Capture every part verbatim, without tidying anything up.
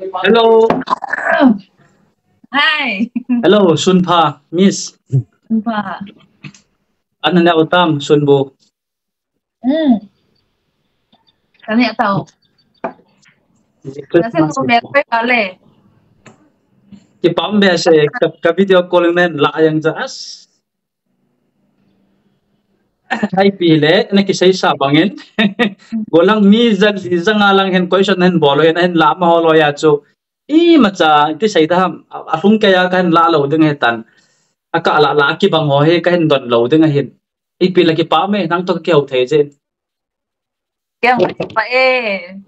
Hello. Hi. Hello, Sunpha, Miss. Sunpha. Ana ne utam, Sunbu. Hmm. Kani atau. Nasa mo mer pe kale. Kipam be se ka, ka video calling nen la yang jas. Hai pi le, na kisei sa bangin. Golang mi zan li zanga lang hen question hen bolo hen hen la ma holo ya chu. I ma cha kisei ta ham. A, a lhung ke ya kan la lo ding he tan. A ka la la ki bang ho he ka hen don lo ding a hin. I pi la kipam e, nang to ki ho thei je. Yang pa e.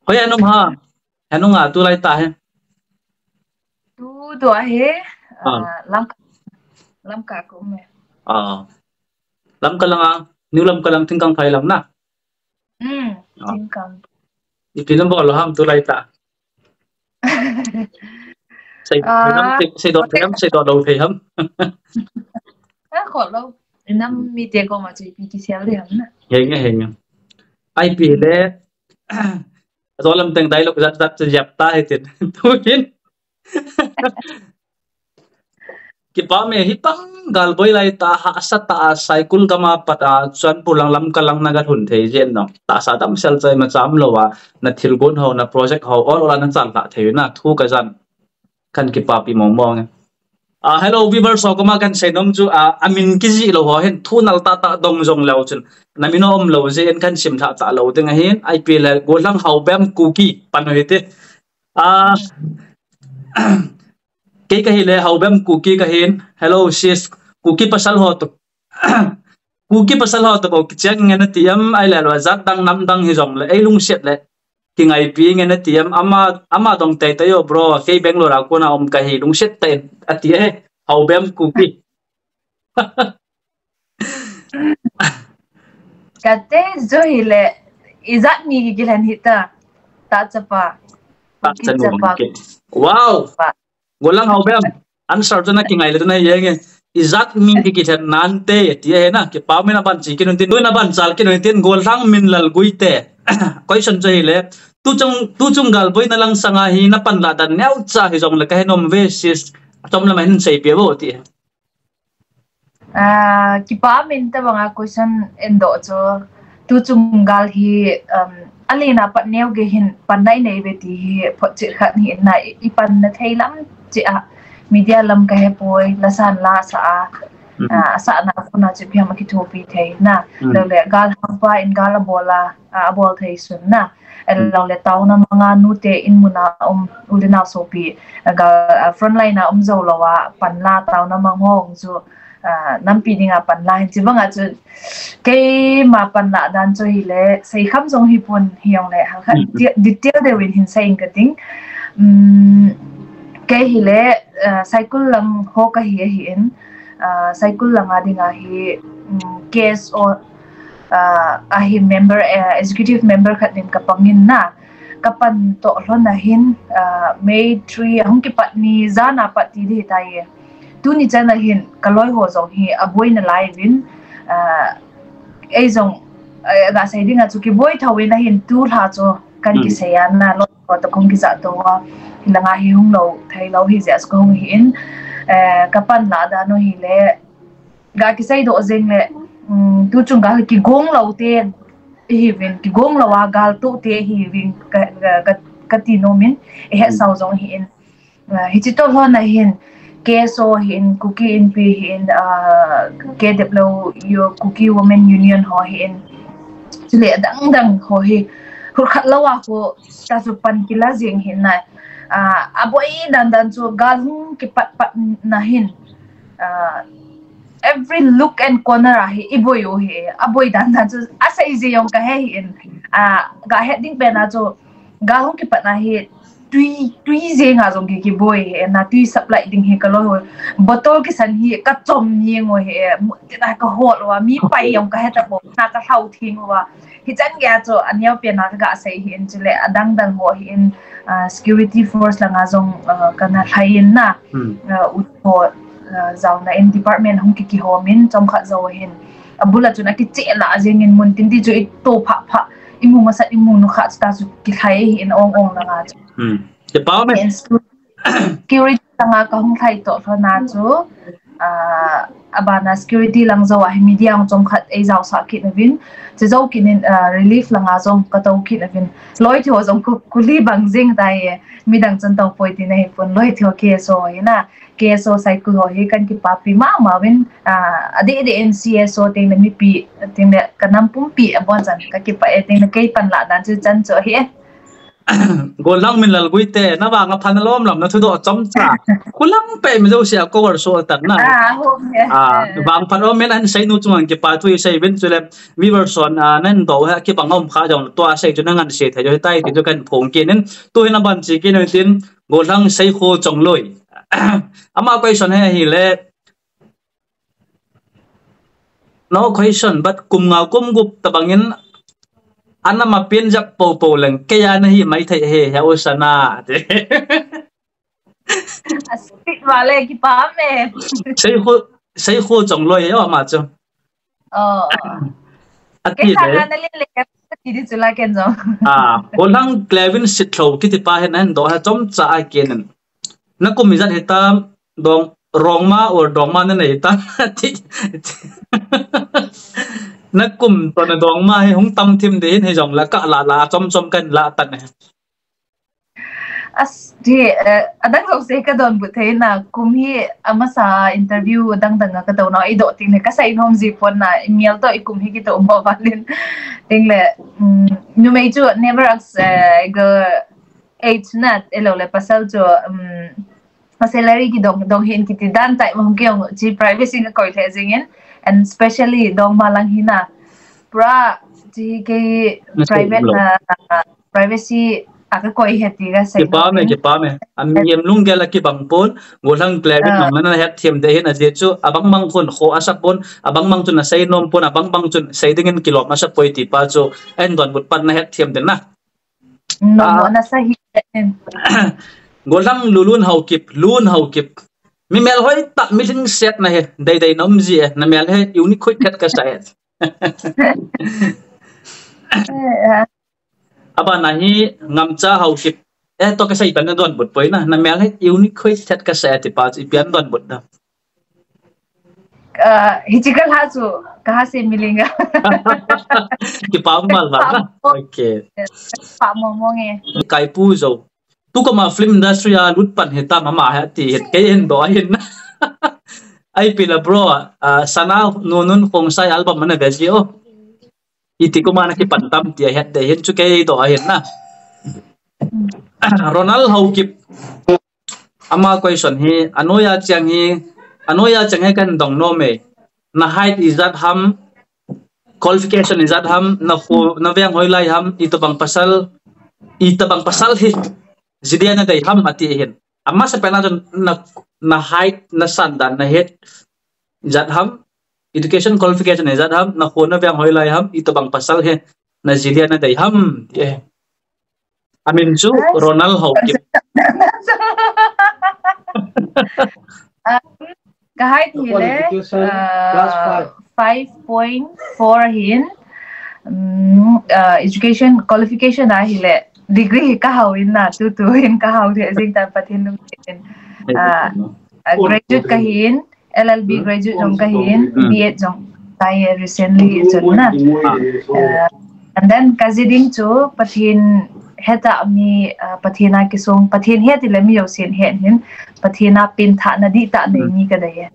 Hoi anum ha. Anung a tu lai ta he. Tu tu a he. Ah. Ah, lam lam ka ko me. Ah. Lam ka lang a, New Lam ka lang ting kang phai lang na. Hmm. Ah. Ting kang. I pi lam bolo ham tu lai ta. Sei Ah. Sei, sei do thei ham, sei do lo thei ham. A ko lo. Nam mi te ko ma chu pi ki sel de ham na. Henge henge. Ai pi le. Zolam teng dialogue zat zat jap ta he tin. Tu hin. Kipam e, hi pang gal boi lai ta, hahsa ta, a Saikul gam a pat a, chuan pu lang lam ka lang na ga hun thei jen no. Ta sa dam sel chai ma cham lo a, na thil gun ho, na project ho, all all a na chal ta thei na, thu ka jan. Kan kipa pi mong mong e. Ah, hello viewers, so koma kan sei nom chu, ah, amin ki ji lo ho hin, thu nal ta ta dong jong lo chun. Na min om lo je en kan sim tha ta lo ding a hin, ai pi le Golang Haobem Kuki, pan ho hi te. Ah, Kei ka hi le Haobem Kuki ka hin. Hello sis. Kuki pasal ho to. Kuki pasal ho to ko kicheng nge na ti em ai le lo zat dang nam dang hi jong le ei lungset le. Ki ngai pi nge na ti em ama ama dong tai tai yo bro. Kei Bangalore a ko na om ka hi lungset tai a ti e. Haobem Kuki. Kate jo hi le, ijat mi ki kilen hi ta. Ta chapa. Ta Ki chapa. Wow. Golang Haobem. Answer to na ki ngai le to na yenge. Ijat mi ki kilen nan te ti he na. Kipau mi na ban chi ki nun tin. Na ban chal ki nun tin. Golang Minlal Guite. Question jo hi le. Tu chung tu chung gal boi na lang sanga hi na pan la dan neo cha hi jong le ka he nom ve sis. Tom la ma hin sei pe bo ti. Ah, kipa min ta banga question en do cho. Tu chung gal hi, um, alina pat neo ge hin pan nai nei ve ti hi phot che khat hi na i pan na thei lam che a. Media lam ka he poi, la san la sa a. Ah, sa na ko na che piam ki thopi thei na. Lo le gal hang pa in gal a bola, a bol thei sun na. Lo le tau na manga nu te in muna um ulina sopi. Gal, ah, front line a um zo lo a pan la tau na mang hong chu. Ah, nampi dinga pan la hin chi banga chu keima pan la dan chu hi le sei kham jong hi pon hi jong le ha khat detail de win hin sei ka ting. Um, kei hi le, ah, Saikul lang ho ka hi hi in, ah, Saikul lang a dinga hi, um, K S O, ah, a hi member, eh, executive member khat din ka pangin na ka pan to hlon a hin, ah, May three a hung kipat ni zana pat ti di ta ye. Tuni chan a hin ka loi ho jong hi a boi na lai vin, ah, ei jong, eh, ga sei ding a chu ki boi thau in a hin tu hla chu kan ki sei a na loi ho to kong ki za to a. Hi langa hi hung lo thei lo hi je as ko hung hi in, eh, ka pan la da no hi le ga ki sei do jeng le, um, tu chung ga ki gong lo te hi vin, ki gong lo a gal tu te hi vin ka, ka, ka, ka ti no min, e he sau jong hi in. Ah, hi chi to hlon a hin, K S O hi in, Kuki Inpi hi in, ah, K W U, Kuki Women Union ho hi in, chule dang dang ho hi, hur khat lo a ko, ta su pan kila jing hin na, ah, a boi dan dan chu gal hung kipat pat na hin, ah, every look and corner a hi, i boi u hi, a boi dan dan chu, a sei ji jong ka he hi in, ah, ga he ding pen a chu, gal hung kipat na hi, tui, tui jenga jong ki, ki boi he, na tui supply ding he ka loi ho. Bottle kisan hi ka chom jeng u he, mu-, ti na ka hol u a, mi pai jong ka he ta bo, na ka hlau thing u a. Hi chan gei a chu, a neo pen na ka ga sei hi in chule, a dang dang ho hi in, ah, security force langa jong, ah, ka na lhai in na. Ah, u ho, ah, jaona in department hung ki, ki hom in, chom khat jo hin. A bul a chun a ki che la jeng in mun tin ti chu i to pha pha. imu masat imu nu khat ta chu kilhai hi in ong ong langa chu. Hmm. Kipah me. Security langa kahung lhai toh lhona chu, ah, abana security lang jou a hi media ang chom khat ei jaosah kit uvin, che jou kit in, ah, relief langa jong katou kit uvin. Loi thi ho jong ku, kuli bang jing tai e, midang chan tou poi ti nahi pon, loi thi ho K S O hi na, K S O Saikul ho hi kan kipapi mama uvin, ah, adeh deh in C S O teng le mipi, teng le kanam pumpi abon chan kakipah e, teng le kei panlah dan chu chan chu hi e. Gollhang Minlal Guite, na vang a phan lom lom na thudoh chomcha. Khulang pe mi jouse a cover so tan na. Ah, home, yes. Ah, vang phan lom men an sei nu chunga kipathu i sei uvin chule viewers hon, ah, nan do ha kibang um kha jong tua sei chu na ngan sei thei jo tai ti chu kan phong kit in. Tu hin aban chi kit in tin Gollhang Seikho Chongloi. Ama question hi ahile, no question, but kum nga kum gup tabang in ana ma pin jap po po leng, kei a nahi mai thei he, he u sana. Aspeed vale kipah me. Seikho, Seikho Chongloi, yo ama chu. Oh. Ati kei le. Thana le le, ati di chu la ken jong. Ah, Gollhang Clevin Sitlo kiti pa hin an do ha chomcha a kien in. Na kum ijat hitam, dong, Rongma or Dongma na nei ta. Ti, na kum to na Dongma hi hung tam thim de hin hi jong la ka la la chom chom kan la tan e. As, ti, eh, adang jouse kadonbut thei na kum hi amasa interview dang dang a katou na, i do ting le kasei nom ji pon na, i mial to i kum hi kitou mo valin. Ting le, mm, numei chu never ask, eh, girl age na, elo le pasal chu, um, a salary kidong, dong hin kiti dan tai mo hung kiong chi privacy nga koi le jing in, and especially Dongma lang hi na. Pura chi kei private na, privacy a ka koi he ti ka sei. Kipah me, kipah me. Am yem lunggel a kibang pon, Gollhang Clevin nong na het thiam de hin a je chu, abang bang khun kho asa pon, abang bang chun a sei nom pon, abang bang chun sei ding in kilom asa poi ti pa chu, en donbut pan na het thiam de na. No, ah, no, na sa hi. Gollhang Lulun Haokip, Lun Haokip. Mi mel hoi ta, mi lhingset na he, dei dei nom ji e, na mel he, unique hoi khat ka sa e. Eh, ah. Abana hi Ngamcha Haokip. Eh, to ka sei pan na donbut poi na, na mel he, unique hoi khat ka sa e, ti pa chu i pian donbut da. Ah, hichi ka la chu, ka ha se milinga. Kipah mal ba na? Kipah mo. Okay. Kipah mo mo nge. Kaipu jo. Tu koma film industry a lut pan hitam ama he ti het kei hin do ahin. Ai pila bro, ah, Sana Nunun Khongsai album ana ve ji o. Iti koma na kipan tam ti a het de hin chu kei do ahin na. Ronald Haokip. Ama question hi, anoiya chang hi, anoiya chang hi kan dong nom e. Na height ijat ham, qualification ijat ham, na khu, na veng hoilai ham, itobang pasal, itobang pasal hi, ji dia na dei ham ati hin. Ama sa pena na, na height, na sandan, na height ijat ham, education qualification ijat ham, na khu, na veng hoilai ham, itobang pasal hi, na ji dia na dei ham, eh. Amin chu Ronald Haokip. Um, ka height hi le, uh, five point four hin, um, uh, education qualification a hi le, degree hi ka hau in na, tu tu hin ka hau le, jing tan Pathen lum in. Uh, uh, graduate ka hin, L L B graduate jong ka hin, B Ed jong ka hi recently chun na. Uh, and then ka ji ding chu Pathen heta mi, uh, Pathen a kisong, Pathen heti le mi jousen het hin, Pathen a pengthah na dihtah nei mi ka dei e.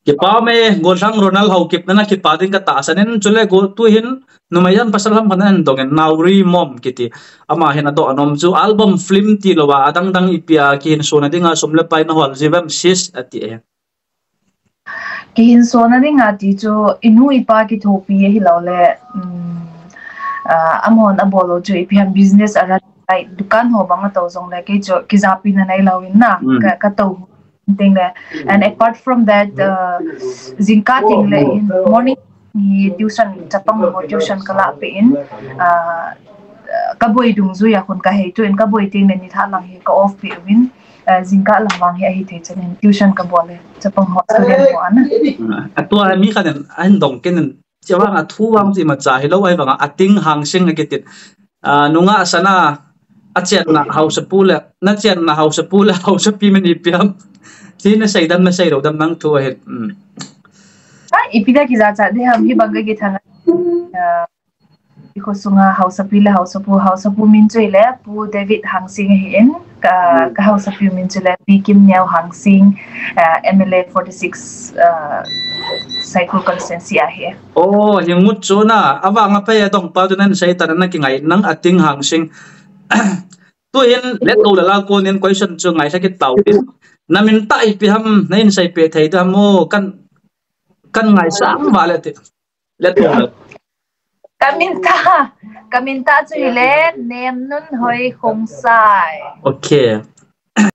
Kipah me, Gollhang Ronald Haokip na na kipah ding ka tahsan in, chule go tu hin, numei jan pasal ham khat na hin dong in, Nauri Mom kiti. Ama hin a do anom chu, album film ti lou a, adang dang ipi a, kihinso na ding a, sum le pai na hol ji vem sis ati e. Kihinso na ding a ti chu, inu ipa kithopi ahi lou le, um, uh, amahon abol lou chu, ipi ham business a ran, like, dukan ho bang a tou jong le, kei chu, kijapi na nei lou in na, ka, ka tou ting le. And apart from that, uh, jingkah ting le in morning hi tuition chapang ho tuition ka lah pe in, uh, ka boi dungjui a khun ka hei tu in ka boi ting le ni tha lang hi ka off pe in, uh, jingkah lang vang hi ahi thei chan in tuition ka bol le chapang ho student ho ana. Atua mi khat in ahin dong ken in, chevang a thu vang chi ma cha hi lou ai vang a ting hang sing a kitin. Ah, nungah sana, a chenna hausapu le, na chenna hausapu le hausapi min ipi ham? Ti na sei dem, na sei lou dem nang thu ahi. Hmm. Ah, ipi dia kija cha de ham hi bang ka kithang. Ah, i kho sunga hausapi le hausapu, hausapu min chu ile Pu David Hangsing ahi in, ka, ka hausapi min chu le Pi Kim Neo Hangsing, ah, M L A forty-six, ah, Saikul constituency ahi. Oh, hi ngut chu na, avang a phei a dong pa tu nan sei ta na kingai nang a ting Hangsing. Tu hin let go la la ko nin question chu ngai sa kit tau tin. Na min ta ipi ham, na in sei pe thei ta mo, kan, kan ngai sa va le ti. Let go la. Ka min ta, ka min ta chu ile Nemnunhoi Khongsai. Okay.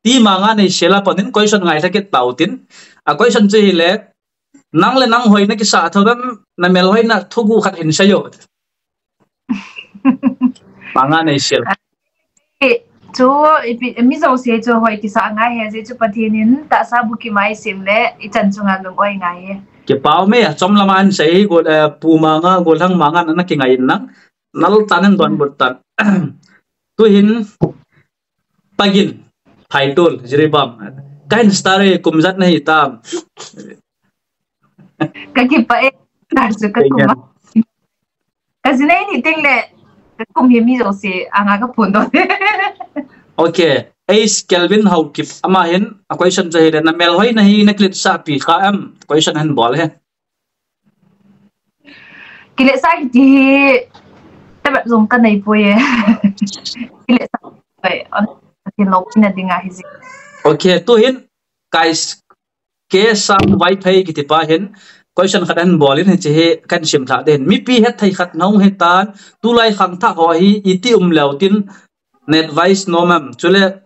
Ti manga nei sela pa nin question ngai sa kit tau tin. A question chu ile, nang le nang hoi na kisa tho dem, na melhoi na thugu khat hin sei o. Manga nei sel. Eh, chu, ipi, mi jouse chu hoi kisa ngai he, je chu Pathen in tahsa bukim a i sim le, i chan chunga lung-oi ngai e. Kipah ume, chom lama an sei, gol, eh, Pu Manga, Golhang Manga na, na kingai in nang. Nal tan in donbut tan. Tu hin, Pagin, Phaitol, Jiribam. Ka hin star e, kum ijat na hi tam. Ka kipah e, star chu ka kum a. Ka jinei ni teng le, ka kum hi mi jouse, anga ka phondoh. Okay. Ace Kelvin Haokip, ama hin, a question chu hile, na melhoi na hi, na kiletsah pi kha em? Question ahin bol e. Kiletsah kiti hi, tabep jong ka nei poi e. Kiletsah poi, on, kin lo pina dinga hi ji. Okay, tu hin, guys, K Sam Vaiphei kiti pa hin, question khat ahin bol in hiche hi kan sim thah den. Mipi hetthei khat nahung hitan, tulai khangthah ho hi iti um leu tin, na advice nom em? Chule,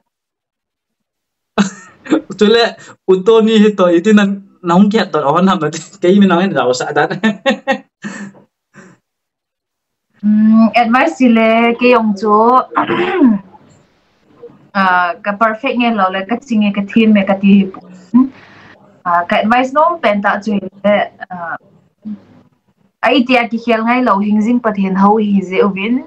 chule, U Tony hi to iti nan, nahung kihet to hon ham ti, kei min nang hin jaosah dan. Um, advice ile kei jong chu, ah, ka perfect nge lou le, ka ching e, ka them e, ka ti hi pon. Ah, ka advice nom pen tah chu ile, ah, a itia kikhel ngai lou, hingjing Pathen hou hi jeh uvin,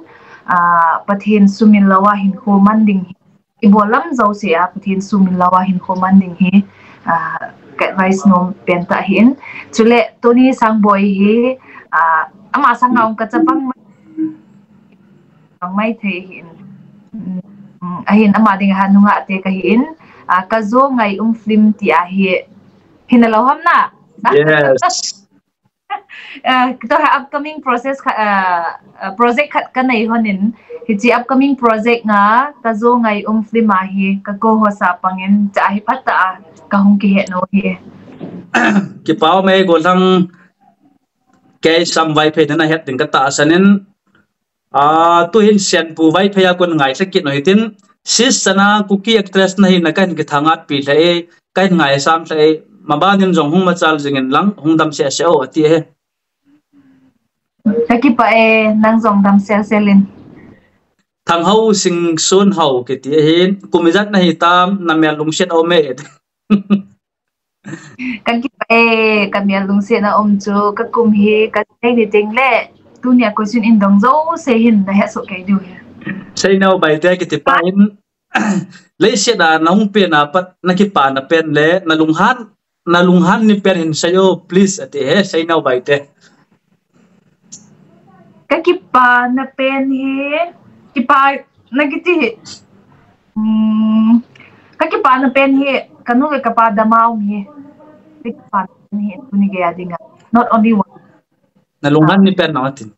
ah, Pathen sumil louva hinkho man ding hi. I bol lam jouse a Pathen sumil louva hinkho man ding hi, ah, ka advice nom pen tah ahin. Chule Tony Sangboi hi, ah, ama sanga um ka chapang mai, chapang mai thei ahin. Um, ahin ama ding a nungah te kahin, ah, Ka Jo Ngai Um Film ti ahi. Hina lou ham na? Yes. Ah, to ha upcoming process khat, ah, ah, project khat ka nei hon in, hiche upcoming project nga Ka Jo Ngai Um Film a hi ka co-host a pang in, cha hi phat a ka hung kihet nau hi. Kipah ume, Golhang K Sam Vaiphei na het ding ka tahsan in, Ah, tu hin Sianpu Vaiphei a kon ngai sa kit nau hitin, Sis Sana Kuki actress na hina ka hin kithangat pi lha e, ka hin ngaisang lha e, maban in jong hung machal jing in lang, hung dam seh seh o, ati e. Ka kipah e, nang jong dam sel sel in. Thanghao Singson Hao kiti ahin, kum ijat na hi tam, na mel lungset o me. Ka kipah e, ka mel lungset na um chu, ka kum hi, ka sei ni teng le, tunia question in dong jouse hin na het soh kei diu hi. Seineo Baite kiti pa hin, leiset a na hung pen a pat na kipana pen le, na lunghan, na lunghan ni pen hin sei o, please, ati e, Seineo Baite. Ka kipana pen hi, kipa, na kiti hi. Hmm, ka kipana pen hi, ka nu le ka pa dam a um hi. Ka kipana pen hi, tuni gei a dinga. Not only one. Na lunghan ni pen na tin.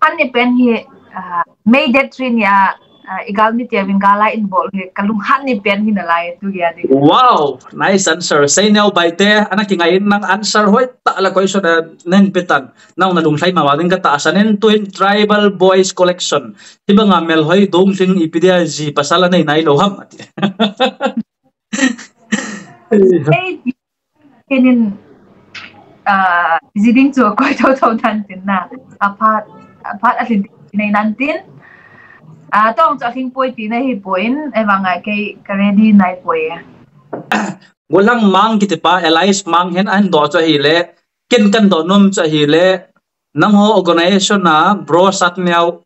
Han ni pen hi, ah, May date three ni a, ah, i galmi te vin gal a in bol hi, ka lunghan ni pen hi nalai tu gei a dinga. Wow, nice answer. Seineo Baite, ana kingai in nang answer hoi tah la question a na hin pe tan. Nang na lunglhai mama ding ka tahsan in, tu hin Tribal Boys Collection. Hibanga melhoi dong lhing ipi dia ji pasal a nei nai lou ham ati. Ei, kenin, ah, ji ding chu koi tho tho nan tin na. Aphat, aphat a lhin nei nan tin. Ah, tong chu a lhing poi ti na hi poi in, ei vang a kei ka ready nai poi. Golang Mang kiti pa, Elias Mang hin an do chu ahile, ken kan do nom chu ahile, nangho organization a Bro Satneo,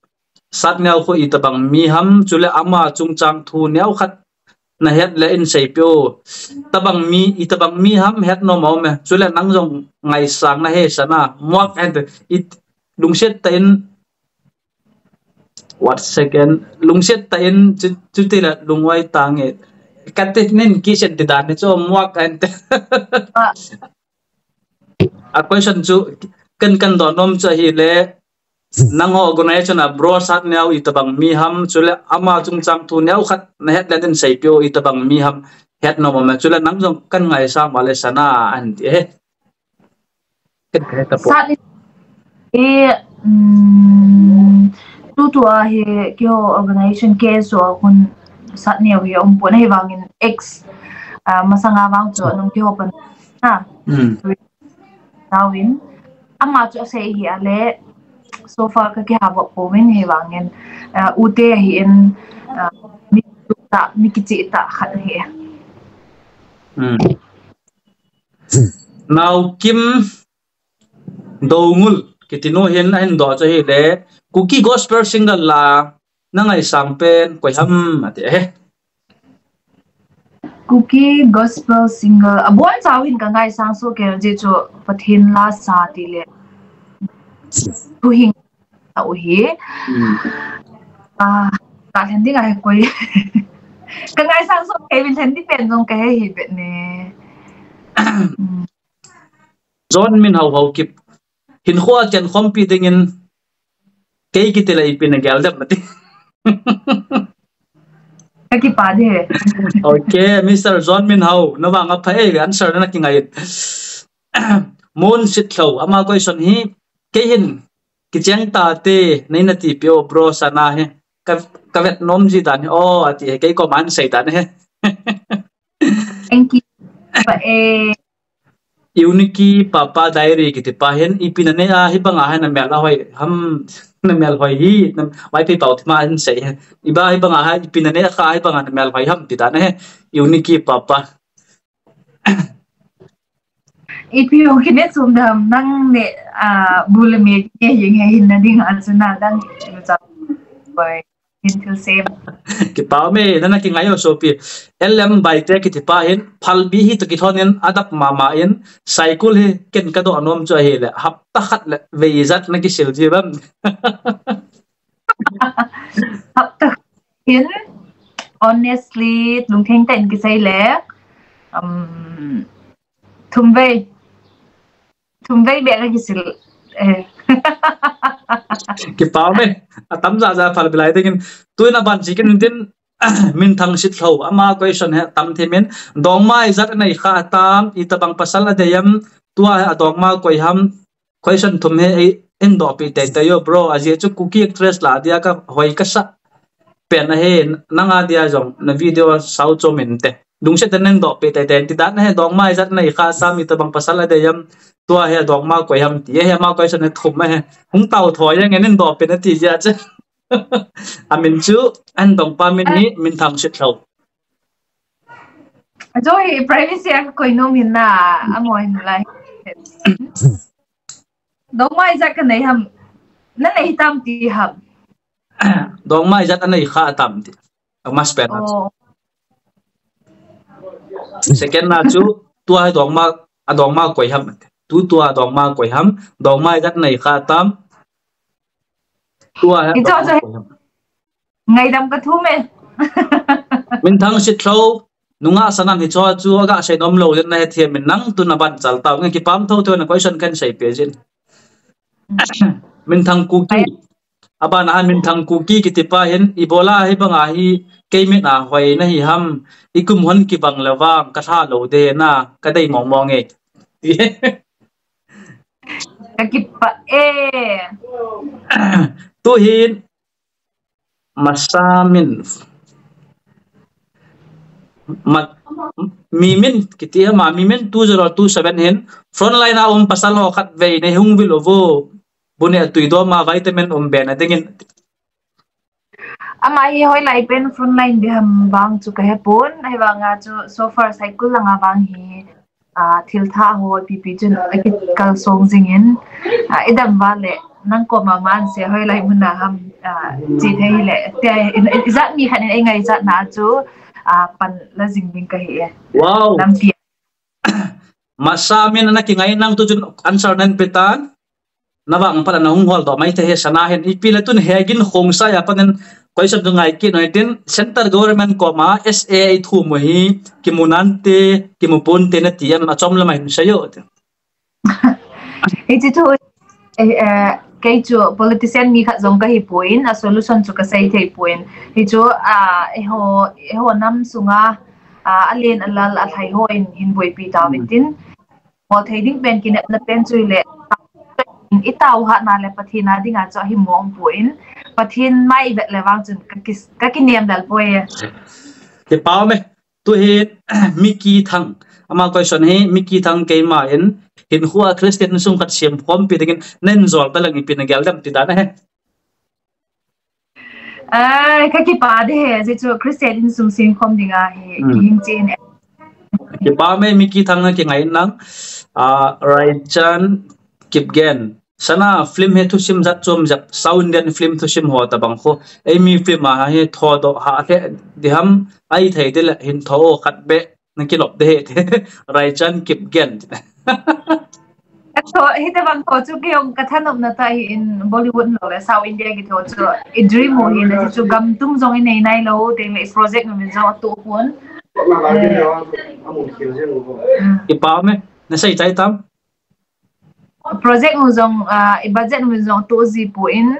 Satneo khu itobang mi ham, chule ama chungchang thu neokhat nahet le in seipeh o. Tobang mi, itobang mi ham het nom aume. Chule nang jong ngaisang nahi Sana. Muak ente, it, lungset tah in, what second? Lungset tah in, chu, chuti le lungwai tange. Kati nin kisen ti dan ni chu muak ente. A question chu kan, kan doh nom chu ahile, nangho organization a Bro Satneo itobang mi ham, chule ama chungchang thu neokhat nahet le in seipeh o, itobang mi ham het nom aume, chule nang jong kan ngaisang vale Sana anti e. Kan kahe tapoi. Satneo, um, tutua hi keiho organization K S O a kon Satneo hi aumpon ahivangin ex, ah, masanga vang chu nung keiho pan na. Hmm. Tauvin, ama chu asei hi ale, so far kakihava pouvin ahivangin, ah, ute ahin, ah, mi kicheh tah, mi kicheh tah khat ahi. Hmm. Naokim Doungel kiti nu hin ahin doh chu ahile, Kuki gospel singer la nangaisang pen koi ham ati e. Kuki gospel singer, abon chauvin kangaisang soh kei jeh chu Pathen la sa tile, thuhing tah u hi. Hmm. Ah, kalhen ding ahi koi. Kangaisang soh kei vin lhen ding pen jong kahe hih bep ne. Hmm. John Minhao Haokip. Hinkhoa chenkhompi dingin kei kiti le ipi nagel dem ati. Kakipah e. Okay, Mister John Minhao, navang apha e, answer na kingai. Mon Sitlhou, ama question hi, kei hin kicheng tate, nei natipeh o Bro Sana hi. Ka, kavet nom ji dan hi, o, ati hi, kei koma ahin sei dan hi. Thank you. Pa e. Uniki Papa Diary kiti pa hin, ipi nanei a hibanga hi namel ahoi ham, namel hoi hi, nam, Vaiphei pao thima hin sei hi. Iba hibanga hi, ipi nanei a kha hibanga namel hoi ham ti dan hi. Uniki Papa. Ipi o kine sum dam nang ne, ah, bu le me ne yeng he hin na ding a chu na dang chu. Bye. Hin thil sem. Kipah me, nana kingai o sopi. L M Baite kiti pa hin, phalbi hi toh kilhon in, adap mama in, cycle hi ken kadoh nom chu ahile, hapta khat le vei ijat nakisil ji uvem. Hapta khat in, honestly, lungtheng tah in kisei le, um, thum vei. Thum vei beh kakisil. Eh. Kipah me. Atam ja ja phalbi lai dingin. Tuin aban chi kin tin, Minthang Sitlhou. Ama question hi tam thim in. Dongma ijat anei kha tam, itobang pasal adei em, tua hi adongma koi ham. Question thum hi eihin dohpeh teitei o bro. Ajeh chu Kuki actress la dia kahoi kasah pen ahi, nang a dia jong na video sao chom inte. Lungset tah in neihin dohpeh teitei in ti dan ahi, dongma ijat nei kha tam, itobang pasal adei em, tua hi adongma koi ham ti ahi, ama question hi thum ahi. Hung tao thoi jeng in neihin dohpeh in ati jeh a chu. Amin chu, ahin dong pa min hi Minthang Sitlhou. Ajo hi privacy a kakoi nom hin na, amo hin lai. Dongma ijat kanei ham. Nanei tam ti ham. Dongma ijat anei kha tam ti. Ama spen. Oh. Second na chu, tua hi dongma, adongma koi ham. Tu tua dongma koi ham. Dongma ijat nei kha tam. Tua hi adongma koi ham. Ngaidam kathum e. Minthang Sitlhou, nungah Sanan hicho chu aga sei nom lou jeh in nahe thiem in nang tun aban chal tau nge, kipah thotho na question kahin seipeh jin. Minthang Kuki. Aban a Minthang Kuki kiti pa hin, ibola hibanga hi kei mit a hoi nahi ham, ikum hon kibang le vang, kalha lou de na, kadei mong mong e. Kakipah e. Tuhin, Masa min. Ma, Mimin, kiti ma Mimin two zero two seven hin, frontline a um pasal ho khat vei nei hung vil uvo. Bu ne tui dom a vitamin um be na dingin. Ama hi hoilai pen frontline ding ham vang chu kahepon, ahivanga chu so far cycle langa vang hi, ah, thil thah ho pipi chun akikal song jingin, ah, idam vale, nang koma man se hoilai mun a ham, Ah, chi thei le. Tia, in, in, ijat mi khat in ei ngaichat na chu, ah, pan la jing ding ka hi e. Wow. Lampi. Masa min ana kingai nang tu chun answer nan pe tan. Na vang pala na hung hol doh mai thei he Sana hin. Ipi le tun he gin khong sa ya panin question tu ngai kit noi tin central government koma S A i thu mo hi kimu nante, kimu ponte na ti am a chom lama hin sa yo. Hichu thu, eh, eh, kei chu politician mi khat jong ka hi poi, a solution chu ka sei thei poi. Hichu, ah, eiho, eiho nam sunga, ah, alen alal alhai ho in hin boipi ta Hmm. Tin. Ho thei ding pen kinepna pen chu le, i tao ha na le Pathen a dinga chu ahi mo um poi. Pathen mai vet le vang chun ka ki, ka kinem dal poi. Kipa me. Tu hi Miki Thang. Ama question hi Miki Thang keima in hin khua Christian sung khat siam khom pi dingin nen jol ta lang ipi na gel dem ti dan he. Ai, ka kipa de he, je chu Christian in sung siam khom dinga he, Hmm. Kihing chin. Kipa me Miki Thang na kingai nang. Ah, Raichan Kipgen. Sana film hi thusim jat chom jat, South Indian film thusim ho ta bang kho. Ei mi film a hi tho do ha he di ham ai thei de le hin tho khat be na kilop de he. Raichan Kipgen. Tho, hi ta bang tho chu kei ong ka thanop na ta hi in Bollywood lo le South India ki tho chu i dream ho hi na chu gam tum jong i nei nai lo, te le project min jong tu pun. Kipa me, na sei chai tam. Project mu jong, ah, i budget mu jong tu ji pu in.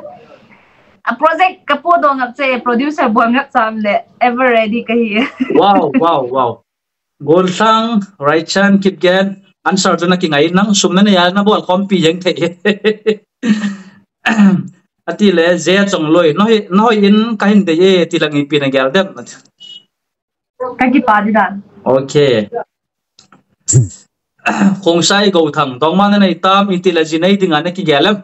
A project ka pu do ngap che, producer bo ngap cham le, ever ready ka hi. Wow, wow, wow. Golsang, Raichan, Kipgen, answer tu na kingai nang sum na ne ya na bol kompi jeng thei. Ati le, je chong loi, no hi, no hi in ka hin de ye, ti lang ipi na gel dem. Ka kipa di dan. Okay. Khongsai Go Thang, dongma na nei tam iti la jinei dinga na kigel em?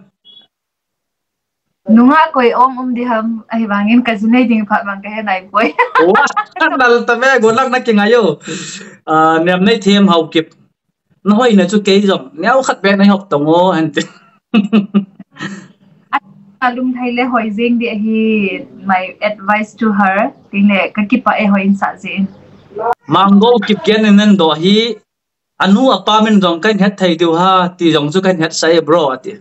Nunga koi om um di ham, ahi vangin ka jinei ding phat vang ka he nai poi. Wa, nal ta me, golak na kingai o. Ah, nem nei them Haokip. Na hoi na chu kei jong, neo khat be na hop tong o, han ti. A lung thai le hoi jing di ahi, my advice to her, ti le ka kipa e hoi in sa jing. Mango Kipgen in nan do hi, anu apa min jong kan het thei diu ha, ti jong chu kan het sa e bro, ati.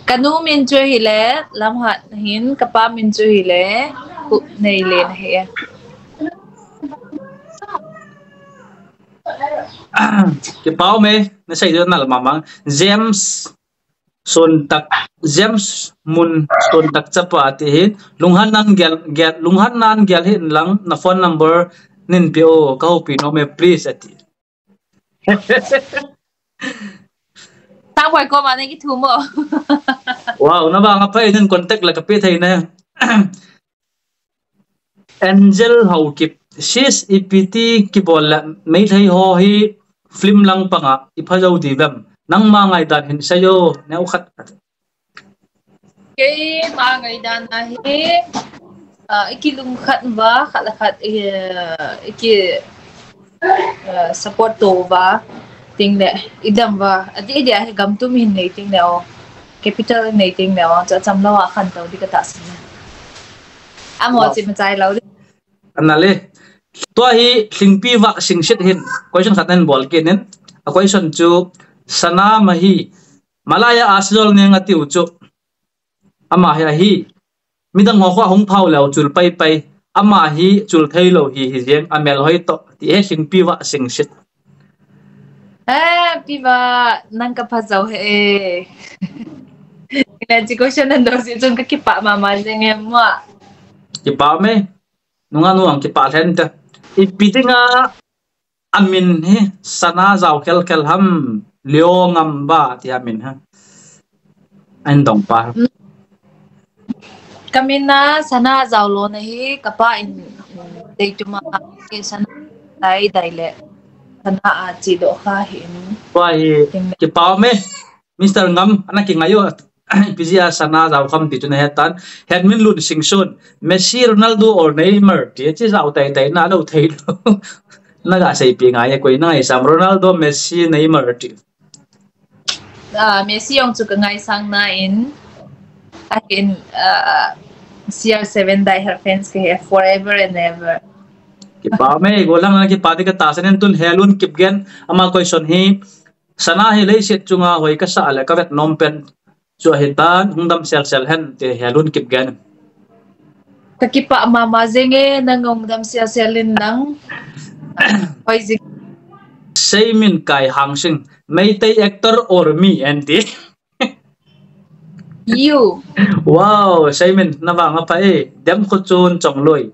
Ka nu min chu hi le, Lamhat hin, ka pa min chu hi le, Kupneilen ahi e. Kipa me, na sei diu nal mamang. James Suntak, James Mun Suntak chapa ati hi. Lunghan nan gel, gel, lunghan nan gel hin lang na phone number nin pe o, ka houpi nom e please ati. Tang boi ko ma nei ki thu mo. Wow, na bang a phai nin contact la ka pe thei na. Angel Haokip, sis ipi ti kibol la Meitei ho hi film lang panga i pha jo di vem. Nangma ngaidan hin sei o, neo khat. Keima ngaidan a hi, ah, i kilungkhat uva, khat le khat, i, i ki, ah, support to uva, ting le, i dam uva, ati dia hi gam tum hin nei ting le o, capital nei ting le o, cha cham lo a khan to di ka tahsan. Amo chi ma chai lo di. Ana le. Tua hi Thlingpi Vah Singsit hin question khat nan bol kit in. A question chu Sana ma hi Malaya a sijol neng a tiu chu. Ama hi ahi. Midang ho kho hung phau leu chul pai pai. Ama hi chul thei lo hi hi jeng a mel hoi to. Ti he Thlingpi Vah Singsit. Eh, Pi Vah, nang ka pha jo he. Ina chi question nan do si chun ka kipa mama jeng e ma. Kipa me. Nunga nuang kipa lhen te. Ipi dinga amin hi Sana Jao Khel Khel ham Leo Ngam ba ti amin ha. An dong pa. Ka min na Sana Jao lo na hi ka pa in dei tu ma ke Sana dai dai le Sana a chi do kha hin. Pa hi kipa me. Mister Ngam, ana kingai o, P G a Sana Jao Kham ti chu na het tan. Hetminlun Singson, Messi, Ronaldo or Neymar, ti chi jao tai tai na lo thei lo. Na ga sei pi ngai e koi na ngai sam Ronaldo, Messi, Neymar ti. Ah, Messi jong chu ka ngaisang na in. Ahin, uh, C R seven diehard fans kahi forever and ever. Kipa me, golang na kipa di kata sanin tun Helun Kipgen ama question hi, sana hi leiset chunga hoi kasa le kavet nom pen chu ahitan, hung dam sel sel hen ti Helun Kipgen. Ka kipa mama jenge, nang hung dam sel sel in nang. Hoi jing. Seimin Kai Hangsing, Meitei actor or me, enti. You. Wow, Seimin, na vang apha e, dem kho chun chong loi.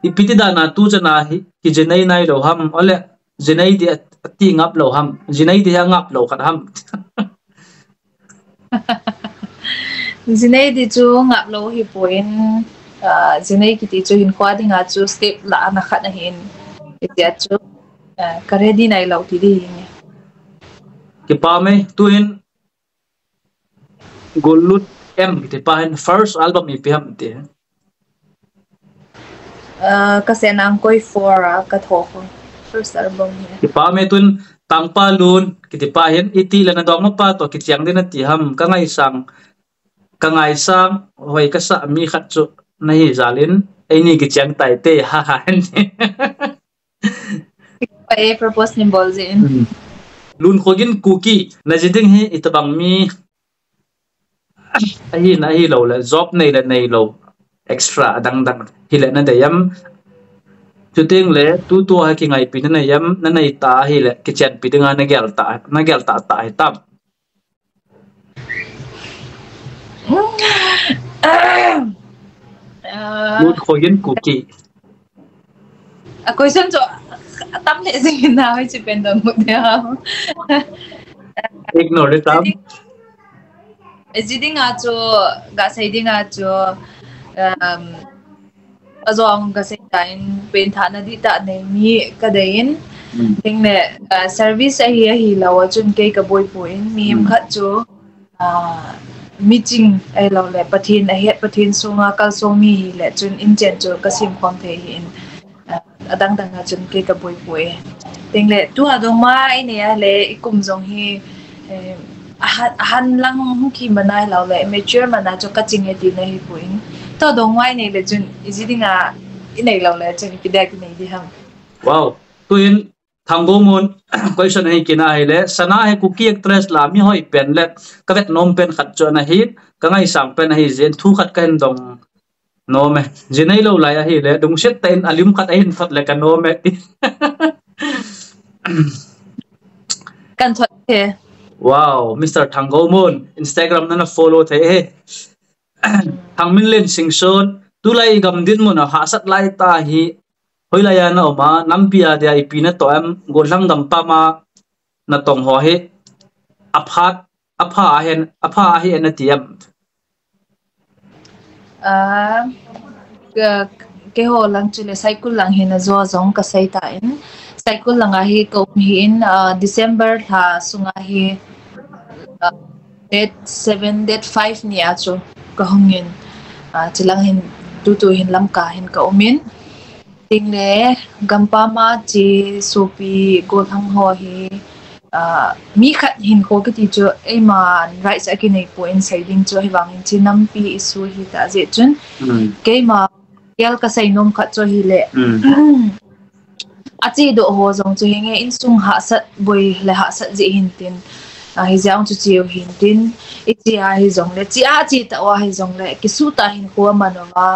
Ipi ti dana tu chana hi, kijinei nai lo ham, ole, jinei di ati ngap lo ham, jinei di ngap lo khat ham. Jinei di chu ngap lo hi poi, ah, jinei kiti chu hinkho dinga chu step la ana khat ahin. Itia chu, ah, ka ready nai lo ti di hi. Kipa me, tuin Golut M kiti pa hin first album ipi ham ti. Ah, ka sen ang koi four a ka tho ko. First album hi. Kipa me tun Tangpa Lun kiti pa hin iti le na dong ma pa to kichiang din ati ham, ka ngaisang, ka ngaisang hoi kasa mi khat chu na hi jalin, eini kichiang tai te ha ha. Pa e propose nin bol jin. Hmm. Lun Khogin Kuki, na ji ding hi itabang mi ahi, na hi lo le, job nei le nei lo, extra adang dang hi le na dei am. Chuting le, tu tu ha kingaipi na nei am, na nei ta hi le, kichenpi dinga na gel ta, na gel ta ta hi tam. Ah, Lun Khogin Kuki. A question chu atam le jing na hoi chi pen dong mu de ha. Ignore it tam. Ji dinga chu ga sei dinga chu, um, a jong ka sei ta in pen tha na di ta nei mi ka dei in. Hmm. Ting le, uh, service ahi ahi lo a chun kei ka boi poi in mi Hmm. khat chu, ah, mi ching ahi lo le, Pathen ahet, Pathen sunga kal song mi hi le, chun in chen chu ka sim khom thei hi in, ah, adang dang a chun kei ka boi poi. Ting le, tu a dong ma i nei a le, i kum jong hi, eh, ahan, ahan lang hung ki mana hi lo le, mature mana chu ka ching e ti na hi poi. Tu a dong ma i nei le, chun i ji dinga i nei lo le, chun i pi da ki nei di ham. Wow. Tuin Thanggomun, question ahi kina hi le, sana hi Kuki actress la mi hoi pen le, ka vet nom pen khat chu ana hi, ka ngaisang pen ahi jin, thu khat ka hin dong nom e. Ji nei lo lai ahi le, dungset ta in alim khat ahin thot le ka nom e. Kan thot he. Wow, Mister Thanggomun, Instagram na na follow thei he. Thangminlen Singson, tulai i gam dinmun a hahsat lai ta hi, hoilai a na um a, nampi a dia ipi na toh em, gollhang gampam a na tong ho hi, aphat, apha ahen, apha ahi en ati em. Ah, ka, keiho lang chu le Saikul lang hi na jo jong ka sei ta in. Saikul lang a hi ka um hi in, ah, December lha sunga hi, ah, date seven, date five ni a chu ka hung in, ah, chilang hin tutu hin Lamka hin ka um in. Ting le, gampam a chi sopi gollhang ho hi, ah, mi khat hin kho kiti chu, eima rights a kinei poi in sei ding chu, hi vang in chi nampi issue hi ta jeh chun. Hmm. Keima, kel ka sei nom khat chu hi le. Hmm. A chi doh ho jong chu hi nge insung hahsat boi le hahsat jeh hin tin. Ah, hi jong chu chiu hin tin. I chi a hi jong le, chi a chi ta wa hi jong le, kisu ta hin kho man wa.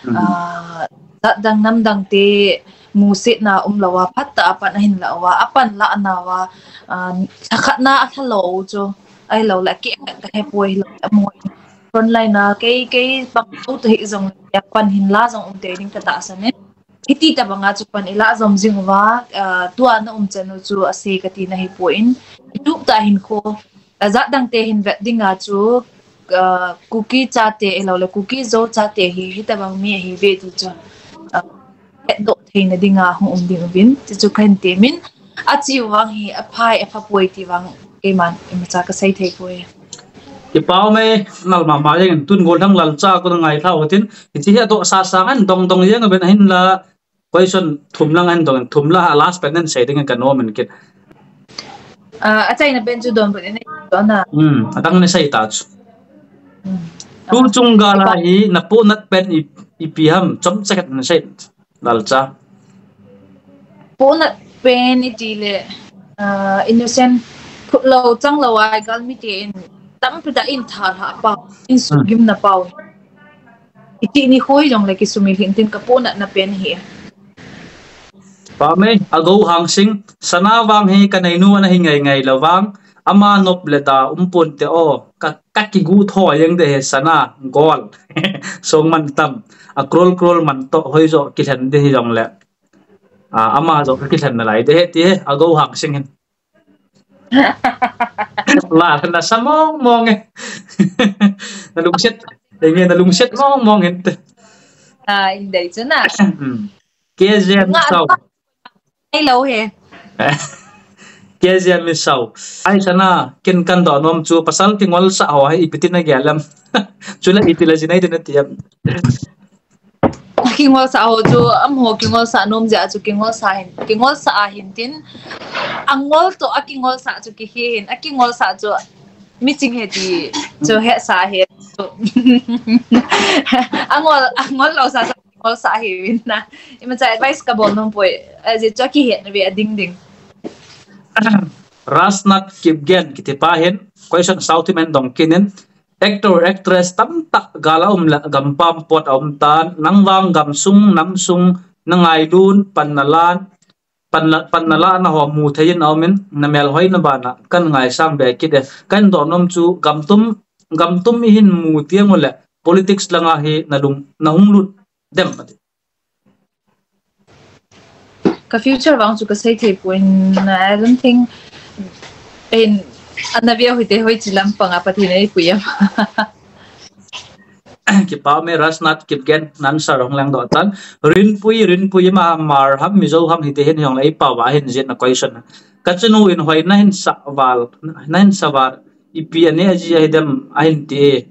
Hmm. Ah, Jat dang nam dang te musit na um lo a, phat ta a pan ahin la a, a pan la na a, ah, thakhat na a tha lo chu, ahi lo le, ke ka he poi lo, a mo. Front line na, kei, kei bang tu te hi jong, a pan hin la jong um te ding ka tahsan e. Hiti ta banga chu pan i la jom jing uva, ah, tua na um chan u chu a sei ka ti na hi poi in, i tup ta hin kho, a jat dang te hin vet ding a chu, ah, Kuki chate, ahi lo le, Kuki Zo chate hi, hitabang mi ahi ve ti chu, ah, hetdoh theina dinga hung um ding uvin, ti chu ka hin temin, a chi vang hi, a phai, a pha poi ti vang, keiman, imacha ka sei thei poi. Kipa um e, nal mama jeng in, tun gollhang lalcha ko na ngai thau tin, hichi hi a doh sa sa ngan dong dong jeng uvin ahin la, Question thum lang ahin dong, thum la last pen nen sei ding ka nom in kit. Ah, achaina pen chu donbut in don a. Hmm, adang nei sei ta chu. Hmm. Tu chung gal a hi na ponat pen i, ipi ham, chomcha khat na sei, Lalcha. Ponat pen i ti le, ah, innocent, phut lou, chang lou a galmi te in, tampi tah in tha lha pau, in sugim na pau. I ti ni khoi jong le kisumil hin tin ka ponat na pen hi. Pame, a go hang sing, Sana vang hi ka neinu ana hi ngai ngai lou vang, ama nop le da um pon te o, ka, ka kigu tho jeng de he Sana, gol. Song man tam, a crore crore man to hoi jo kilhen de hi jong le. A, ama jo ka kilhen na lai de he ti he, a go hang sing hin. La, na sa mong mong e. Na lungset, enge na lungset mong mong e. Ah, indai chu na. Hmm. K Z Nga Misau. Ai lo he. K Z Misau. Ai Sana, ken kan doh nom chu pasal kingol sa ho he ipi tin na gel em. Chule ipi la jinai tin na ti em. Kingol sa ho chu, am ho kingol sa nom jeh chu kingol sa hin, kingol sa a hin tin. Angol to a kingol sa chu ki hin, a kingol sa chu mi ching he ti chu he sa he chu. Angol, angol lou sa sa kingol sa he win na. Ima cha advice ka bol nom poi. A jeh chu ki he na ve a ding ding. Rasnat Kipgen kiti pa hin, question South men dong kinin, actor, actress tamtah gal a um le gampam pot a um tan, nang vang gamsung, namsung, na ngailun, pan na lan, pan na, pan na la na ho mu thei in a um in, na melhoi na bana, kan ngaisang be kit e, kan doh nom chu gamtum, gamtum i hin mu tiang u le, politics langa hi na lung, na hung lut dem ati. Ka future vang chu ka sei thei poi, I don't think in ana veu hite hoi chi lam panga Pathen ei pui am. Kipa me Rasnat Kipgen nan sa rong lang doh tan. Rinpui, Rinpui ma Hmar ham Mizo ham hite hin hiong lei pa va hin jin na question. Ka chanu in hoi na hin sa val, na hin sa val. Ipi ane aji ahi dem ahin ti.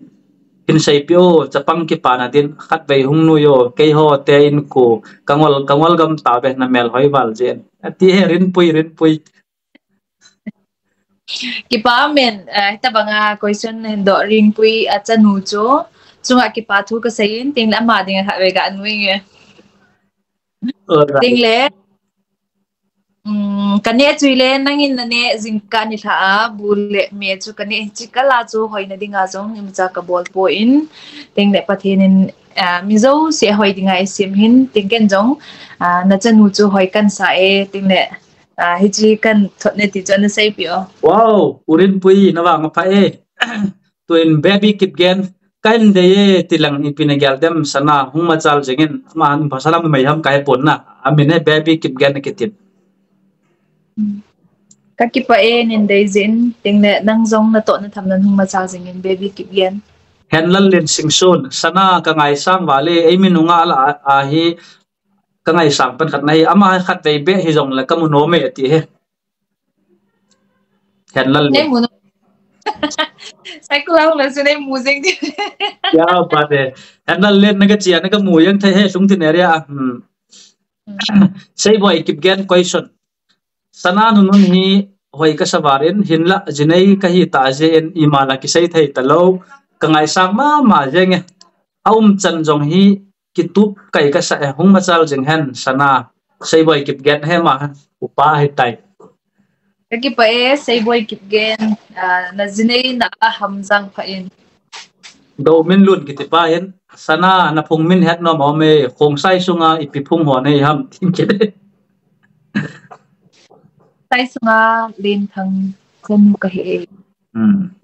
Hin seipi o, chapang kipa na din, khatvei hung nui o, keiho te in ko, ka ngol, ka ngol gam ta ve na melhoi val jin. Ati he Rinpui, Rinpui. Kipa men, eh, hitabanga question hin doh Rinpui a chanu chu. Chunga kipa thu ka sei in, ting le ama ding a khatvei ka nui nge. Alright. Ting le, um, ka neh chu ile, nangin na neh jingkah nilhah a, bu le me chu ka neh hin chi kala chu hoina dinga jong, imacha ka bol poi in, ting le Pathen in, ah, mi jouse hoi dinga eisem hin, ting ken jong, ah, na chanu chu hoi kan sa e, ting le, ah, hichi kan thot ne ti chu na seipi o. Wow, U Rinpui na vang apha e. Tuin Baby Kipgen, ka hin dei e, ti lang ipi na gel dem Sana, hung machal jingin, ama hin pasal a mi mai ham ka he pon na, amin he Baby Kipgen kitin. Ka kipa e, nin dei jin, ting le nang jong na toh na tham nan hung machal jingin, Baby Kipgen. Henlal Len Singson, Sana ka ngaisang vale, ei min nunga la a, ahi, ka ngaisang pen khat na hi, ama khatvei be hi jong le ka mu nom e ati he. Henlal Len. Nei mu nom. Sai ku lang le su nei mu jing di. Ya, ba de. Henlal Len na ka chia, na ka mu yang thei he, Lungtin area. Hmm. Seiboi Kipgen question. Sana nunun hi hoi ka sa val in, hinla jinei ka hi ta jeh in, ima la kisei thei ta lou, ka ngaisang mama jeng e. A um chan jong hi kitup kai ka sa e, hung machal jing hen Sana. Seiboi Kipgen he ma, upa hi tai. Ka kipa e, Seiboi Kipgen, ah, na jinei na a ham jang pha in. Dominlun kiti pa hin, Sana na phung min het nom a um e, Khongsai sunga ipi phung ho nei ham, tin kit e. Sai sunga Lenthang chanu ka hi e. Hmm.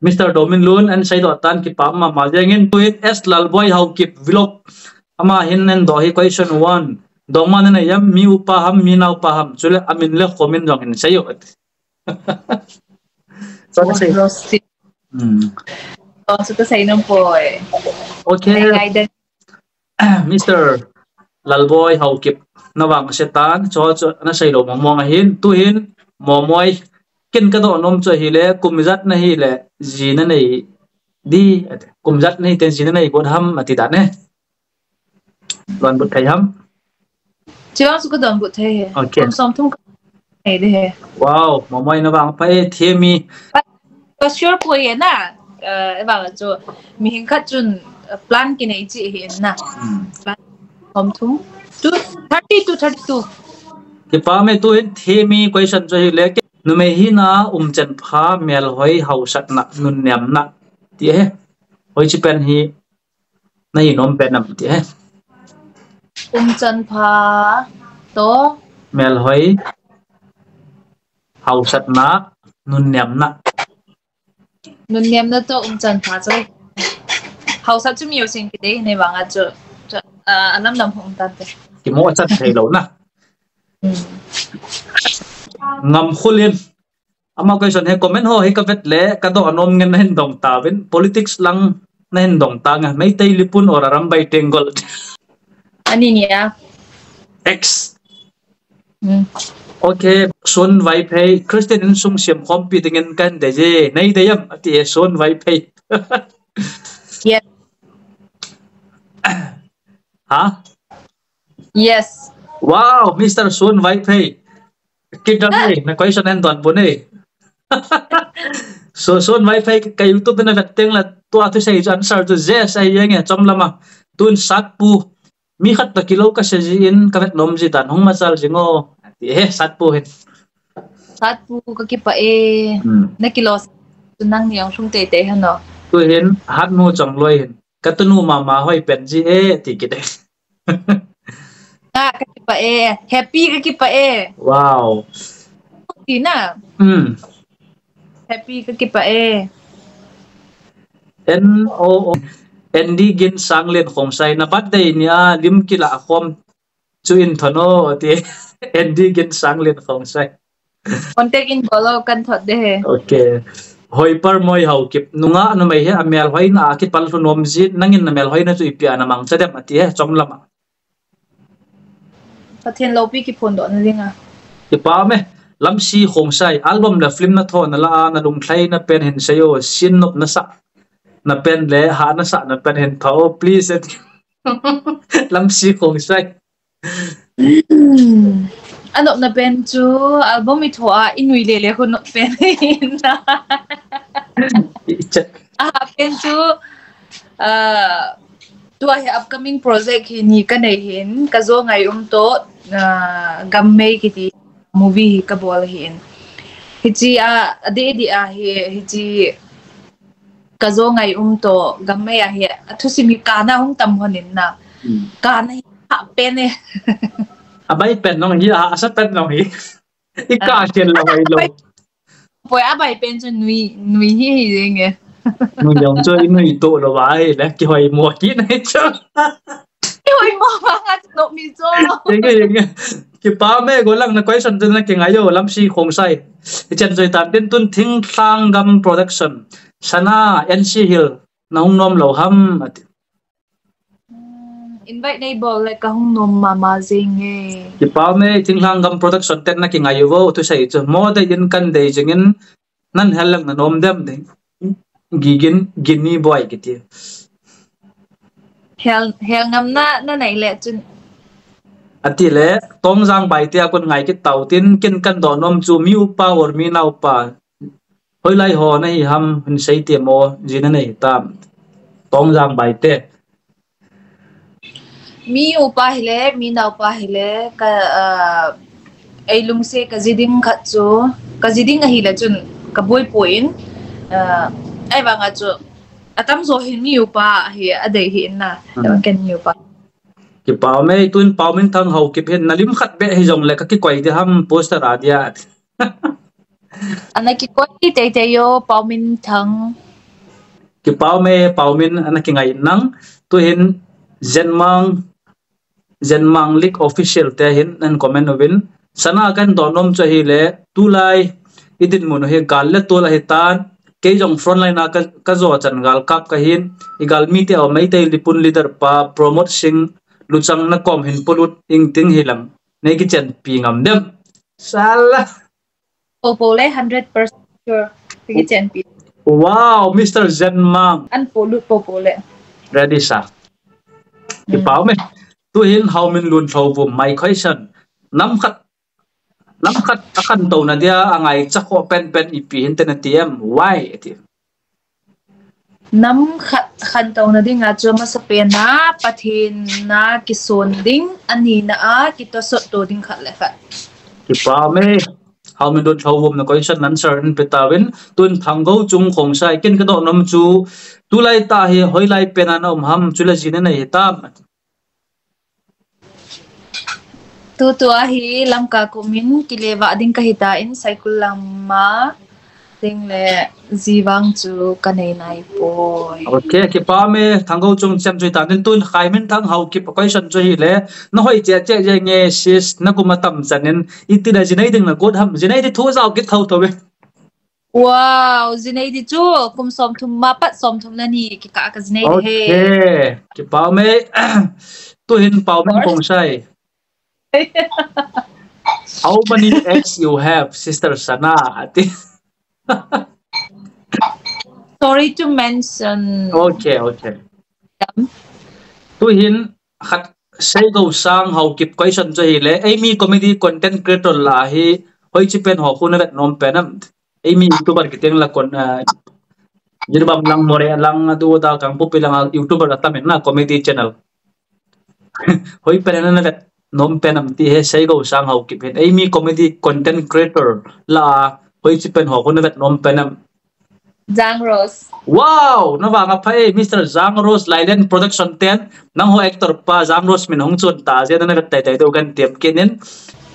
Mister Dominlun, an seidoh tan kipa mama jeng in, tuin S Lalboi Haokip vlog. Ama hin an doh hi question one. Dongma na nei em, mi upa ham, mi naopa ham. Chule amin le khomin jong hin sei o. Chule sei. Rosti. Hmm. Chule sei nom poi. Okay. Ngai ngai den. Mister Lalboi Haokip, na vang se tan, cho cho na sei lou mong mong ahin, tuhin, Momoi, ken ka doh nom chu ahile, kum ijat na hile, ji na nei di, kum ijat na hi ten ji na nei got ham ati dan e. Donbut thei ham? Chuang chu ka donbut thei he. Okay. Kum som thum ka nei de he. Wow, Momoi na vang pha e, themi. Ka sure poi e na. Uh, eva chu mihing khat chun uh, plan kinei chi hi in na. Hmm. Plan thom thum. Two, thirty to thirty-two. Kipa me tu hin themi question chu hi le ke. Numei hina umchan pha melhoi hausatna nunnemna. Ti he. Hoichi pen hi. Na hi nom pen nam ti he. Umchan pha to. Melhoi. Hausatna. Nunnemna. Nunnemna to umchan pha chu. Hausat chu mi usin kidei nei vanga chu. Chu, ah, alam lam hong tan te. Kimo chan thei lo na. Hmm. Ngam khulin. Ama question he comment ho he ka vet le ka do anom ngen na hin dong ta vin politics lang na hin dong ta nga Meitei Lipun or Arambai Tenggol. Ani nia. X. Hmm. Okay, Sun Vaiphei, Christian insung siam khompi dingin kan de je, nei de yam ati e Sun Vaiphei. Yes. Ha? Yes. Wow, Mister Sun Vaiphei. Kidang e, na question en don bu ne. So, Sun Vaiphei ka YouTube na vet teng la, tua thusei chu answer chu yes, ahi yeng e, chom lama. Tun satpu, mi khat pa kilo ka se ji in, ka vet nom ji dan, hung machal ji ngo. Ati, eh, satpu hin. Satpu ka kipa e, hmm. Na kilo sa, tu nang ni ang sung tei tei hano. Tu hin, hat nu chong loi hin. Ka tunu mama hoi pen ji e, ti kit e. Nga ka kipa e, happy ka kipa e. Wow. Ti na. Hmm. Happy ka kipa e. N O O. Andy Gin Sanglen Khongsai na birthday nia lim kila khom chu in thono ti. Andy Gin Sanglen Khongsai. Contact in bolo kan thot de he. Okay. Hoi par moi hau kip nunga numei he amel hoi na kipal hlu nom ji nangin na mel hoi na chu ipi a na mang cha dem ati he chom lama. Pathen lopi kiphon doh na dinga. Kipa me, Lamsi Khongsai, album le film na tho na la a na lungthai na pen hin sei o, sin nop na sa na pen le ha na sa na pen hin tho, please. Lamsi Khongsai. Anop na pen chu album i tho a i nui le le khu nop pen hin na. A pen chu, ah, tua hi upcoming project hi ni ka nei hin, ka zo ngai um to, ah, Gammei kiti movie hi ka bol hin. Hichi a, a de di a hi, hichi ka zo ngai um to, Gammei a hi, a thusim hi kana hung tam hon in na. Hmm. Kana hi ha pen e. A bai pen nong hi, a sa pen nong hi. I ka chen la bai lo. Poi a bai pen chu nui, nui hi hi jeng e. Nui jong chu i nui to lo ba hi le, kihoi mo ki nei chu. Kihoi mo ba nga chu no mi chu. Jeng e, jeng e. Kipa me go lang na question chu na kingai o Lamsi Khongsai. I chen joi tan tin tun Thingthlang Gam Production. Sana N C Hill na hung nom lo ham ati. Hmm, invite nei bol le ka hung nom mama jing e. Kipa me Thingthlang Gam Production ten na kingai u vo, thusei chu. Mo dei in kan dei jing in nan hel lang na nom dem dei. Gigin, Gini boy kiti. Hel, hel ngam na, na nei le chun. Ati le, Tongjang Baite a kon ngai kit tau tin, kin kan do nom chu mi upa or mi naupa. Hoilai ho na hi ham hin sei ti mo, ji na nei tam. Tongjang Baite. Mi upa hile, mi naupa hile, ka, ah, ei lungse ka ji ding khat chu, ka ji ding ahile chun ka boi poi in, ah, ei vanga chu, atam jo hin mi upa hi a dei hi in na, hmm. Ken mi upa. Kipa me tun Pauminthang Haokip hin na lim khat be hi jong le ka kikoi di ham poster a dia. Ana kikoi teitei yo, Pauminthang. Kipa me, Paumin, ana kingai nang. Tu hin, Zenmang, Zenmang League Official te hin, nan comment uvin. Sana kan do nom chu ahile, tulai, i dinmun u hi gal le tol ahi tan. Kei jong frontline a ka, ka jo chan gal kap ka hin. I gal mi te o Meitei Lipun leader pa, Pramod Singh, Luchang na kom hin polut ing ting hi lang. Nei kichenpi ngam dem. Sala. Popo le hundred percent sure. Kichenpi. Wow, Mister Zenmang. An polut popo le. Ready sa. Hmm. Kipa me. Tu hin Haominlun Lhouvum my question. Nam khat, nam khat a khantou na dia a ngaicha kho penpen ipi hin te na ti em. Why? Ati. Nam khat khantouna dinga chu amasapen a Pathen na kison ding, anina a kitosot to ding khat le khat. Kipa me. Hau min dot thau vum na question answer in pe tauvin, tun Thanggo Chung Khongsai kin ka dong nom chu, tulai tah hi hoilai pen a na um ham, chule ji na nei hitam. Tutua hi Lamka kumin kile vah ding kahi tan, Saikul lama ding le ji vang chu ka nei nai poi. Okay, kipa me. Thanggo Chung Chem chu hitan, tun Khaiminthang Haokip question chu hile, na hoi che che je nge sis, na kum atam chan in, iti le ji nei ding na got ham, ji nei di thu jao kit thou thou ve. Wow, ji nei di chu kum somthum ma pat somthum le ni kikah ka ji nei di he. Okay, kipa me. Tuhin Pau Min Khongsai. How many ex you have, Sister Sana? Ati. Sorry to mention. Okay, okay. Tuhin khat Seigo Sang Haokip question chu hile, eimi comedy content creator lah a hi, hoiche pen ho khu na vet nom pen am? Eimi YouTuber kiti lang, kon, ah, Jiribam lang, Moreh lang, adu da, Kangpokpi lang, ah, YouTuber atam in na, comedy channel. Hoi pen a na vet nom pen am ti he, Seigo Sang Haokip hin. Eimi comedy content creator lah a, hoiche pen ho khu na vet nom pen am? Jang Rose. Wow, na vang aphai, Mister Jang Rose, Lailen Production ten, nangho actor pa Jang Rose min hung chun ta, je na vet tai tai deu kan tem kinin.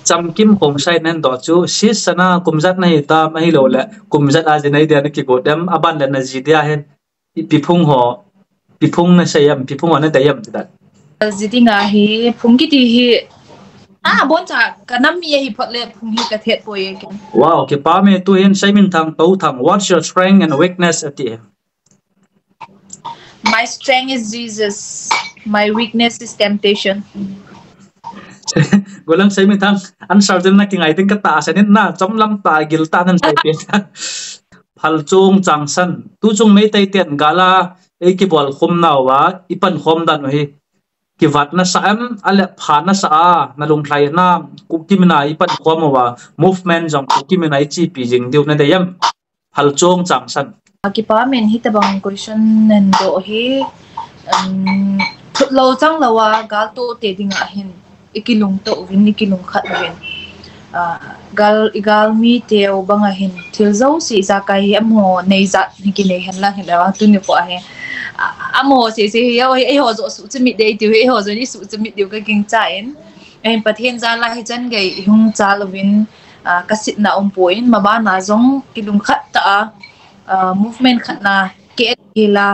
Chamkim Khongsai nen do chu, Sis Sana, kum ijat na hitam, ahilou le kum ijat a ji nei dia na kigot em, aban le na ji dia hen. Ipi phung ho, ipi phung na sei em, ipi phung ho na dei em ti dan. Ji dinga hi, phung kiti hi, ah, bon cha, ka nam mi ahi phot le phung hi ka thet poi e ken. Wow, kipa me. Tuhin Seiminthang Touthang, what's your strength and weakness ati. My strength is Jesus. My weakness is temptation. Golang Seiminthang, answer din na kingai ding ka ta, sanin na, chom lam ta, gil ta nan sai pe. Phalchong Changsan, tuchung Meitei ten gal a, ei kibol khum nauva, i pan khom dan u hi, kivat na sa em, ale pha na sa a, na lunglhai na, Kuki min a i pan khom uva, movement jong Kuki min a i chepi jing diu na dei em? Phalchong Changsan. Kipa min, hitabang question nen do hi, um, thut lou chang lou a, gal to te dinga hin, i kilung to uvin, i kilung khat uvin. Ah, gal, i gal mi teu bang a hin, thil jouse ijakai hi amaho nei jat hi kinei hen lang hin, awang tuni po a hin. Ah, amaho sese hi, eiho, eiho jo suhchimit dei tiu hi, eiho jo ni suhchimit diu ka gingchan. Ahin Pathen jal a hi chan gei i hung chal uvin, ah, ka sitna um poi, maban a jong kilung khat ta a, ah, movement khat na, K N L A,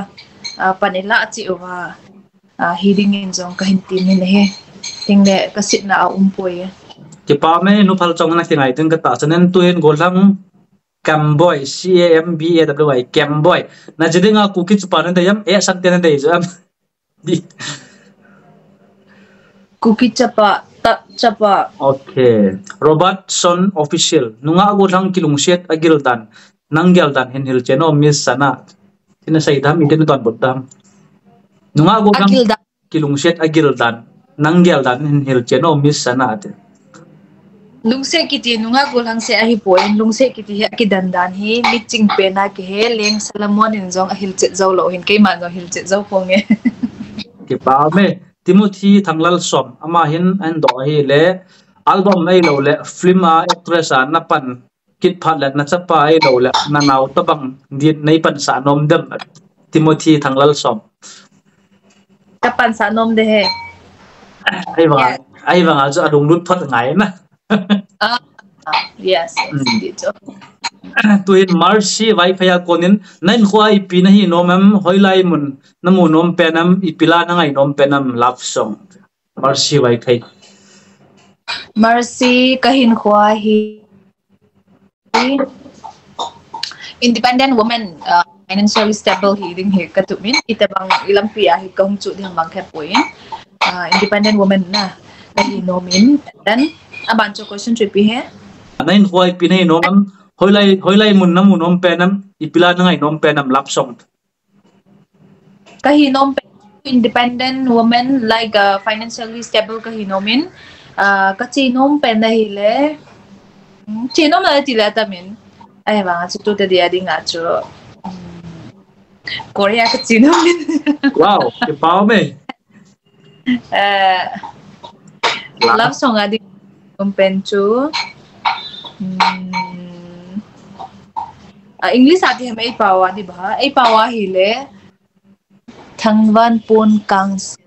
ah, pan i la chi uva, ah, hi dingin jong ka hin ti min ahi. Ting le ka sitna a um poi. Kipa me, nu Phalchong na kingai ding ka ta, sanin tuhin Golang Kamboi, C A M B A W I, Kamboi. Na ji dinga Kuki chapa na dei em, e san te na dei jo em? Di. Kuki chapa, Tat chapa. Okay. Robertson Official. Nungah Golang kilungset agil dan, nang gel dan hin hilchen o Miss Sana. Tina sei dam, itin ton bot dam. Nungah Golang agil dan, kilungset agil dan, nang gel dan hin hilchen o Miss Sana ati. Lungset kiti nungah Golang se ahi poi, lungset kiti hi akidan dan hi, miching pen a kihe, Leng Solomon in jong ahilchet jou lou hin, keiman jong hilchet jou ponge. Kipa me, Timothy Thanglalsom, ama hin ahin do ahile, album ahilou le, film a actress a na pan kit phat le, na chapa ahilou le, na nao tabang din nei pansah nom dem? Timothy Thanglalsom. Ka pansah nom de he. Ahivang a, yes, ahivang a chu alunglut phot ngai na. Ah, yes, yes, hmm, ti chu. Tuhin Mercy Vaiphei a konin, na hinkhoa ipi na hi nom em, hoilai mun na mu nom pen em, ipi la na ngai nom pen em, love song. Mercy Vaiphei. Mercy, ka hinkhoa hi independent woman, uh, financially stable hi ding hi ka tup in, hitabang i lampi a hi ka hung chu ding bang khe poi. Uh, independent woman na, ka hi nom in, then, aban chu question chu ipi he. Na hinkhoa ipi na hi nom em, hoilai, hoilai mun na mu nom pen em, ipi la na ngai nom pen em, love song. Ka hi nom pen independent woman, like, uh, financially stable ka hi nom in, uh, ka che nom pen ahile, hmm, che nom na ti le atam in. Ahivang a chu tu te dia ding a chu, hmm, Korea ka chi nom in. Wow, kipah me. Eh, love song a ding um pen chu. Hmm. Ah, English a ti ham ei pao a di ba? Ei pao a hi le. Thangvanpon Kangsil.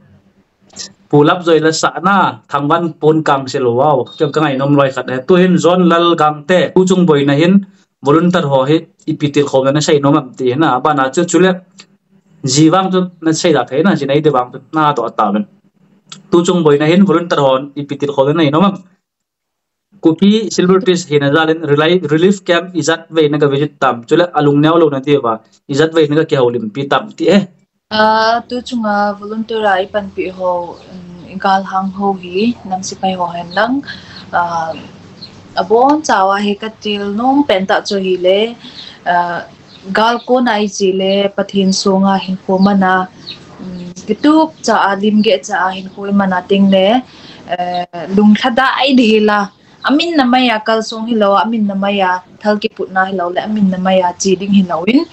Pu Lapjoi la sahna, Thangvanpon Kangsil, wow. Ka, ka ngainom loi khat e. Tuhin John Lal Gangte, tuchung boina hin, volunteer ho hi, ipi tilkhouna na seinom am ti na, abana chu, chule, ji vang chu, na sei da thei na, ji nei de vang chu, na to ta ben. Tuchung boina hin, volunteer ho, ipi tilkhouna na seinom am. Kuki celebrities hina jal in reli-, relief camp ijat vei na ka visit tam. Chule alung neo lou na ti va. Ijat vei na ka kihoulimpi tam ti e. Ah, tu chunga volunteer a i panpi ho, um, i galhang ho hi, nam sipai ho hen lang. Ah, abon chawa hi ka til nom pen ta chu hi le, ah, gal kona i chi le, Pathen sunga hinkho mana, um, kitup cha a, limgeh cha a hinkho i mana ting le, eh, lungthada ai di hi la. Amin na maya kalsong hilou, amin na maya thal kiputna hilou le, amin na maya chi ding hilou in.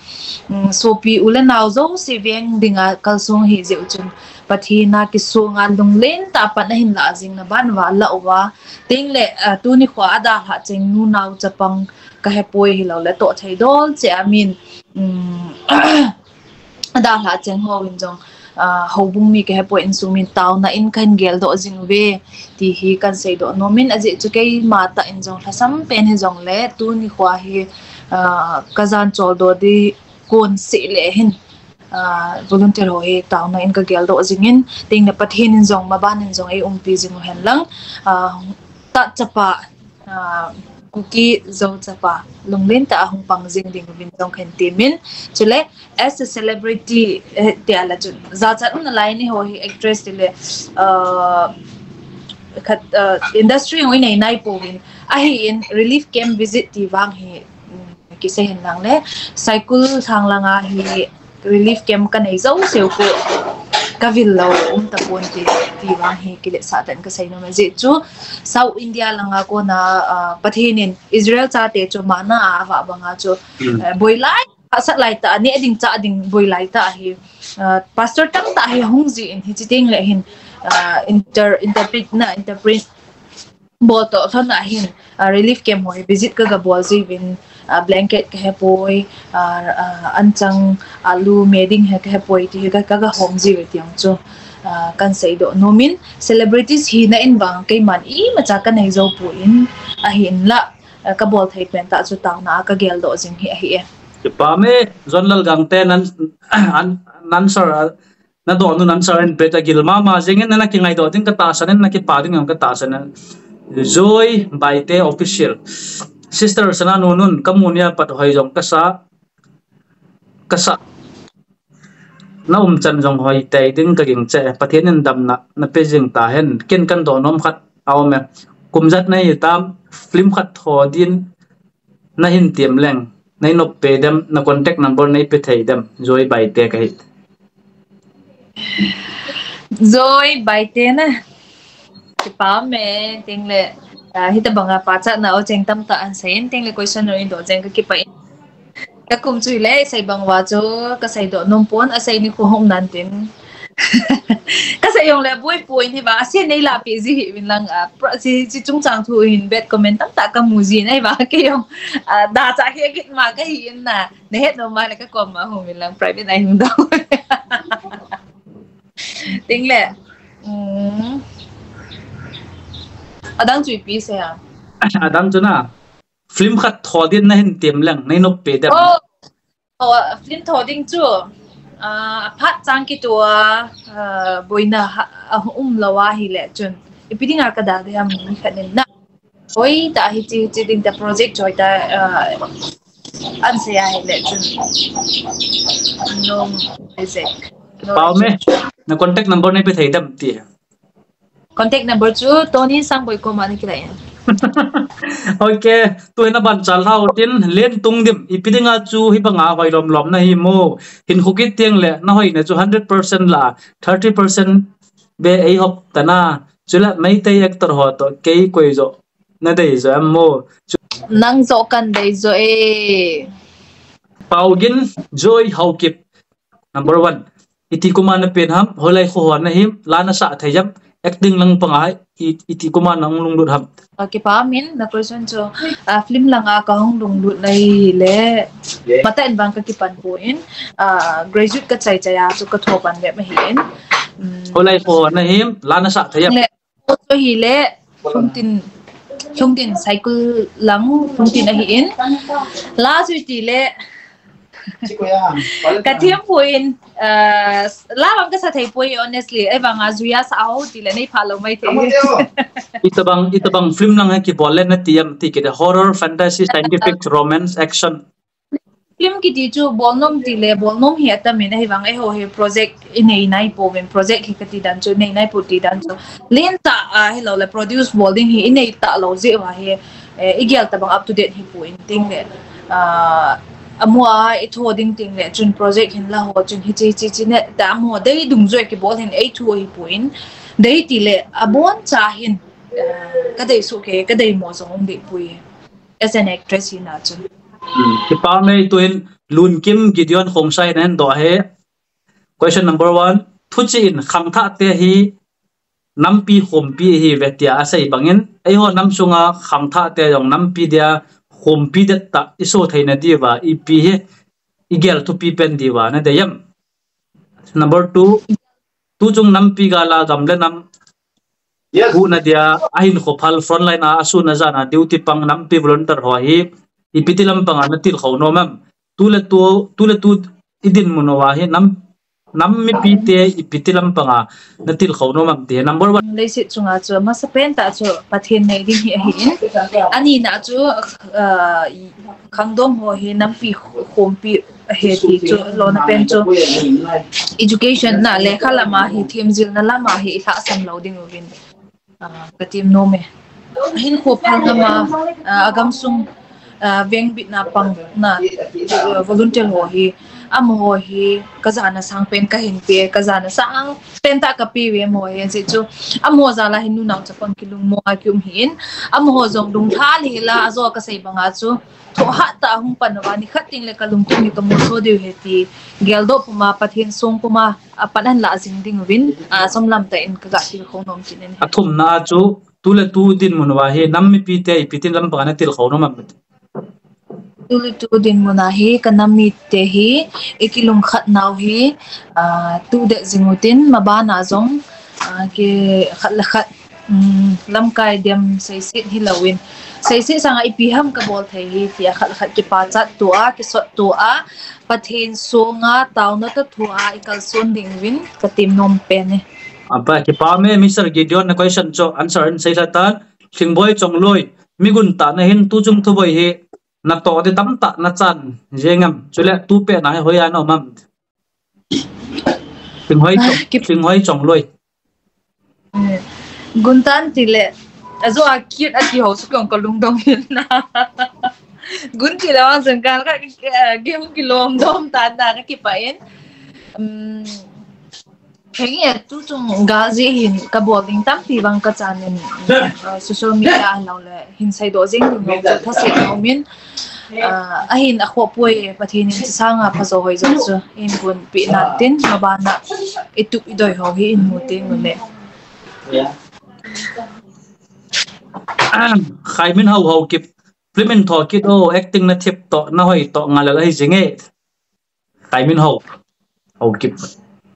Um, sopi u le nao jouse veng dinga kalsong hi jeh u chun Pathen a kisunga lunglen tah a pan ahin la jing na ban va la uva. Ting le, ah, tuni kho a dalha cheng nu nao chapang ka hepoi hilou le, toh thei dol che amin. Um, adalha cheng ho in jong, ah, houbung mi ka hepoi, insung min taona in kan geldoh jing uve, ti hi kan seidoh nom in, ajeh chu keima tah in jong lhasam pen hi jong le, tuni kho hi, ah, ka jan choldo di kon seh le hin, ah, volunteer ho hi taona in ka geldoh jing in, ting le Pathen in jong, maban in jong ei umpi jing u hen lang, ah, ta chapa, ah, Kuki Zo chapa, lunglen tah a hung pang jing ding uvin jong kan ti min. Chule, as a celebrity, eh, ti a la chun. Jachat um na lai ni ho hi actress ti le, ah, khat, ah, industry hoi nei nai pouvin. Ahi in relief camp visit ti vang hi, mm, kisei hen lang le. Saikul sang langa hi relief camp ka nei jouse u ko ka vil lou um tapon ti, ti vang hi kile sah tah in ka sei nom e. Jeh chu South India langa kona, ah, Pathen in Israel chate chu manna a va banga chu, mm, eh, boi lai, asat lai tah, neh ding chah ding boi lai tah hi, ah, pastor tamtah hi hung ji in hichi ting le hin, ah, inter-, interpret na, interpret bol toh lhon a hin, ah, relief camp ho hi visit ka ga bol jiuvin, ah, blanket ka hepoi, ah, ah, anchang, alu, me ding hi ka hepoi ti hi ka, ka ga hom jiuve ti jong chu, ah, kan seidoh nom in, celebrities hina in vang keiman imacha ka nei jou poi, ahin la, ah, ka bol thei pen tah chu taona a ka geldoh jing hi ahi e. Kipah me, John Lal Gangte nan, an, nan sir, ah, na doh nu nan sir in bet a gil mama jing in na kingai doh ding ka tahsan in, na kipah ding jong ka tahsan in. Joy Baite Official. Sister Sana Nunun, ka mu nia pat hoi jong ka sa, ka sa. Na umchan jong hoi tei ding ka ging che, Pathen in damna na pe jing ta hen, ken kan doh nom khat a um e. Kum jat na hi tam, film khat tho din, na hin tiam leng, nei nop pe dem, na contact number nei pe thei dem, Joy Baite ka hi. Joy Baite na. Kipah me, ting le, ah, hita banga pachatna o cheng tamtah an sei in, ting le question o in doh cheng ka kipah in. Ka kum chu le, sei bang uva chu, ka seidoh nom pon, asei ni khu hung nan tin. Ka sei jong le boi poi ni ba, asei nei la pe ji hi min lang, ah, pra-, si, si chungchang thu hin bad comment tamtah ka mu ji nei ba, kei jong, ah, da cha hi git ma ka hi in na, na het nom ma le ka kom ma hu min lang private a hin doh. Ting le, um, adang chu ipi sei a. Adang chu na, film khat tho din na hin tiam leng, nei nop pe dem. Oh, oh, film tho ding chu, ah, phat chang kitoh a, ah, boina ha, a um lou a hi le chun. Ipi ding a ka da de ham ni khat nin na. Hoi ta hi chi, chi ding ta project choi ta, ah, an sei a hi le chun. No project. No project. Pau me, na contact number nei pe thei dem ti. Contact number chu Tony Sangboi koma na kilai in. Okay, tu hin aban chal hau tin len tung dim. Ipi dinga chu hi banga hoi lom lom na hi mo. Hin khu kit tiang le na hoina chu hundred percent la, thirty percent be ei hop ta na. Chule Meitei actor ho to kei koi jo na dei jo em mo. Chu nang jo kan dei jo e. Paugin Joy Haokip. Number one, iti kuma na pen ham, hoilai kho ho na him, la na sah thei ham, acting lang panga, i, iti kuma na hung lunglut ham. Okay, pa min, na question chu, ah, film langa ka hung lunglut na hi le, mata in bang ka kipan poi, ah, graduate ka chai chai a chu ka tho pan le ma hi in. Mm. Hoilai kho ho na him, la na sah thei ham. Le, chu hi le, lungtin, lungtin cycle lang, lungtin ahi in. La chu ti le, ka them poi, uh, la bang ka sa thei poi, honestly. Ei bang a juia sa ho ti le nei pha lo mai thei. Itabang, itabang film lang he kibol le na ti ham ti kit horror, fantasy, scientific, romance, action. Film kiti chu bol nom ti le, bol nom hi atam in ahi vang ei ho hi project i nei nai pouvin, project hi ka ti dan chu, nei nai pou ti dan chu. Len ta, ah, hi lo le produce bol ding hi i nei ta lo jeh uva hi, eh, i gel tabang up to date hi poi in ting le, ah, amua i tho ding ting le, chun project hin la ho, chun hi chi, chi, chi ne, ta amua dei dungjuia kibol hin ei tho hi poi in, dei ti le, abon cha hin, ah, ka dei su ke, ka dei mo jong um dei poi. As an actress hi na chun. Hmm. Kipa me tuin Lunkim Gideon Khongsai nan do he. Question number one. Thuchi in khangthah te hi nampi khompi hi ve tia asei bangin, eiho nam sunga khangthah te jong nampi dia khompi det ta i so theina diuva ipi hi i gel thupi pen diuva na dei ham. Number two, tuchung nampi gal a gam le nam huhna dia ahinkho phal frontline a asun ajan a duty pang nampi volunteer ho hi ipi ti lampang a na tilkhou nom em? Tu le tu, tu le tu i dinmun uva hi nam, nam mipi te ipi ti lampang a na tilkhou nom em ti number one. Leiset chunga chu masapen tah chu Pathen nei ding hi ahi in. Ani na chu, ah, khangdong ho hi nampi khompi he ti chu lona pen chu education na lekha lama hi themjilna lama hi i lhahsam lou ding uvin, ah, ka tem nom e. Hinkho phal lama, ah, agam sung, ah, vengbitna pangna, ah, volunteer ho hi, amaho hi ka jana sang pen ka hin pe, ka jana sang pen tah ka pe uve amaho hi, jeh chu amaho jal a hin nunao chapang kilungmong a kium hi in, amaho jong lunglha le la ajo ka sei banga chu, thohhat tah a hung pan uva, nikhat teng le ka lungthim hi ka muso diu ahi ti geldoh puma, Pathen song puma, a, pan ahin lah jing ding uvin, a, chomlam tah in ka ga tilkhou nom kit in ahi. Athumna a chu, tu le tu dinmun uva hi, nam mipi te ipi ti lampang a na tilkhou nom em? Tu le tu dinmun a hi, ka nam mite hi, i kilungkhat nau hi, a, tu det jing utin, maban a jong, a, kikhat le khat, um, lamkai dem seiset hi louvin. Seiset sanga ipi ham ka bol thei hi, tia khat le khat kipachat tua, kisot tua, Pathen songa taona toh thua i kalson ding uvin ka tem nom pen e. Apa, kipa me, Mister Gideon na question chu answer in seilha tan. Lhingboi Chongloi, mi gun tah na hin tuchung thuboi hi na toh di tamtah na chan jeng em? Chule tu pet na hi hoiya na um em? Lhinghoi Chong, ah, kip- Lhinghoi Chongloi. Eh, gun tan ti le, ajo a cute a ti ho su kong ka lungdong hin na. Gun ti le wang jeng kan ka, eh, gem kilom dom tan na ka kipah in. Um, henge tuchung gal jeh hin ka bol ding tampi vang ka chan in, uh, social media a lou le hin seidoh jing ding lou chu thase ka um in, uh, ahin akhoh poi, Pathen in chusanga phajo hoi jong chu in gun pi nan tin, maban a i tup i doi ho hi in mu teng ule. Khaiminhao Haokip, film in tho kit o, acting na thip toh, na hoi toh ngal ahi jing e. Khaiminhao Haokip.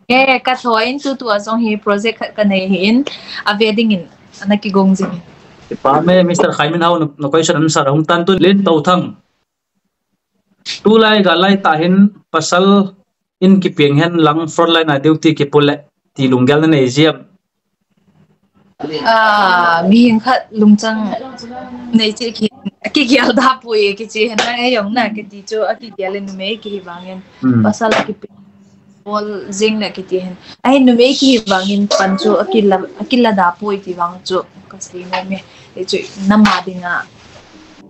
Eh, ka tho in tutu a jong hi project khat ka nei hi in, a ve ding in, ana kigong jing in. Kipa me, Mister Khaiminhao, na, na question answer hung tan tun len to thang. Tulai gal lai tah hin pasal in kipeng hen lang frontline a duty kipu le ti lunggel na nei jia em? Ah, mihing khat lungchang nei cheh ki, kigel da poi kichi hen na, ei jong na kiti chu akigel in numei kihi vangin. Hmm. Pasal a kipeng bol jing na kiti hen. Ahin numei kihi vangin pan chu akila, akila da poi ti vang chu ka sei nom e. Ei chu nama dinga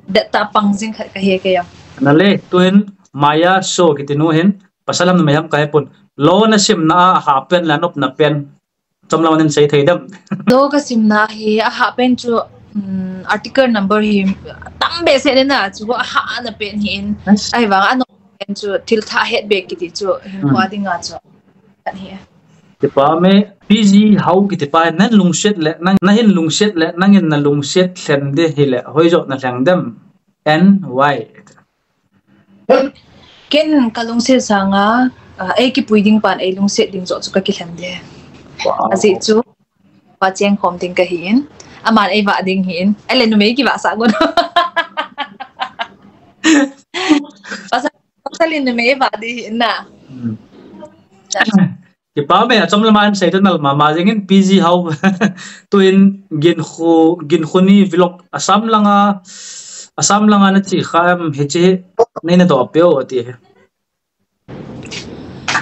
det tah pang jing khat ka hi kei jong. Na le, tu hin Maya So kiti nu hin, pasal ham numei ham ka he pon. Lo na simna a hah pen le a nopna pen chomlam in sei thei dem? Lo ka simna hi a hah pen chu, um, article number hi tam behseh in na chu a hah na pen hi in. Yes. Ahivang a nop Ken chu thil thah het be kiti chu hin Hmm. kua dinga chu. Kan hi. Kipa me, P G Hau kiti pa, nan lungset le, nang, na hin lungset le, nangin na lungset lhen de hi le, hoi jo na lheng dem. And why? Ken ka lungset sanga, ah, ei kipui ding pan ei lungset ding jo chu ka kilhen de. Wow. Ajeh chu, pa cheng khom ding ka hi in. Aman ei va ding hi in. Ei le numei kiva sa gon. Pasal, pasal in numei va di hi in na. Hmm. Kipa me, achom lama hin sei to nal mama jeng in P G Hau. Tuin gin khu, gin khu ni vlog Assam langa, Assam langa na chi kha em hichi nei na do peo ati he.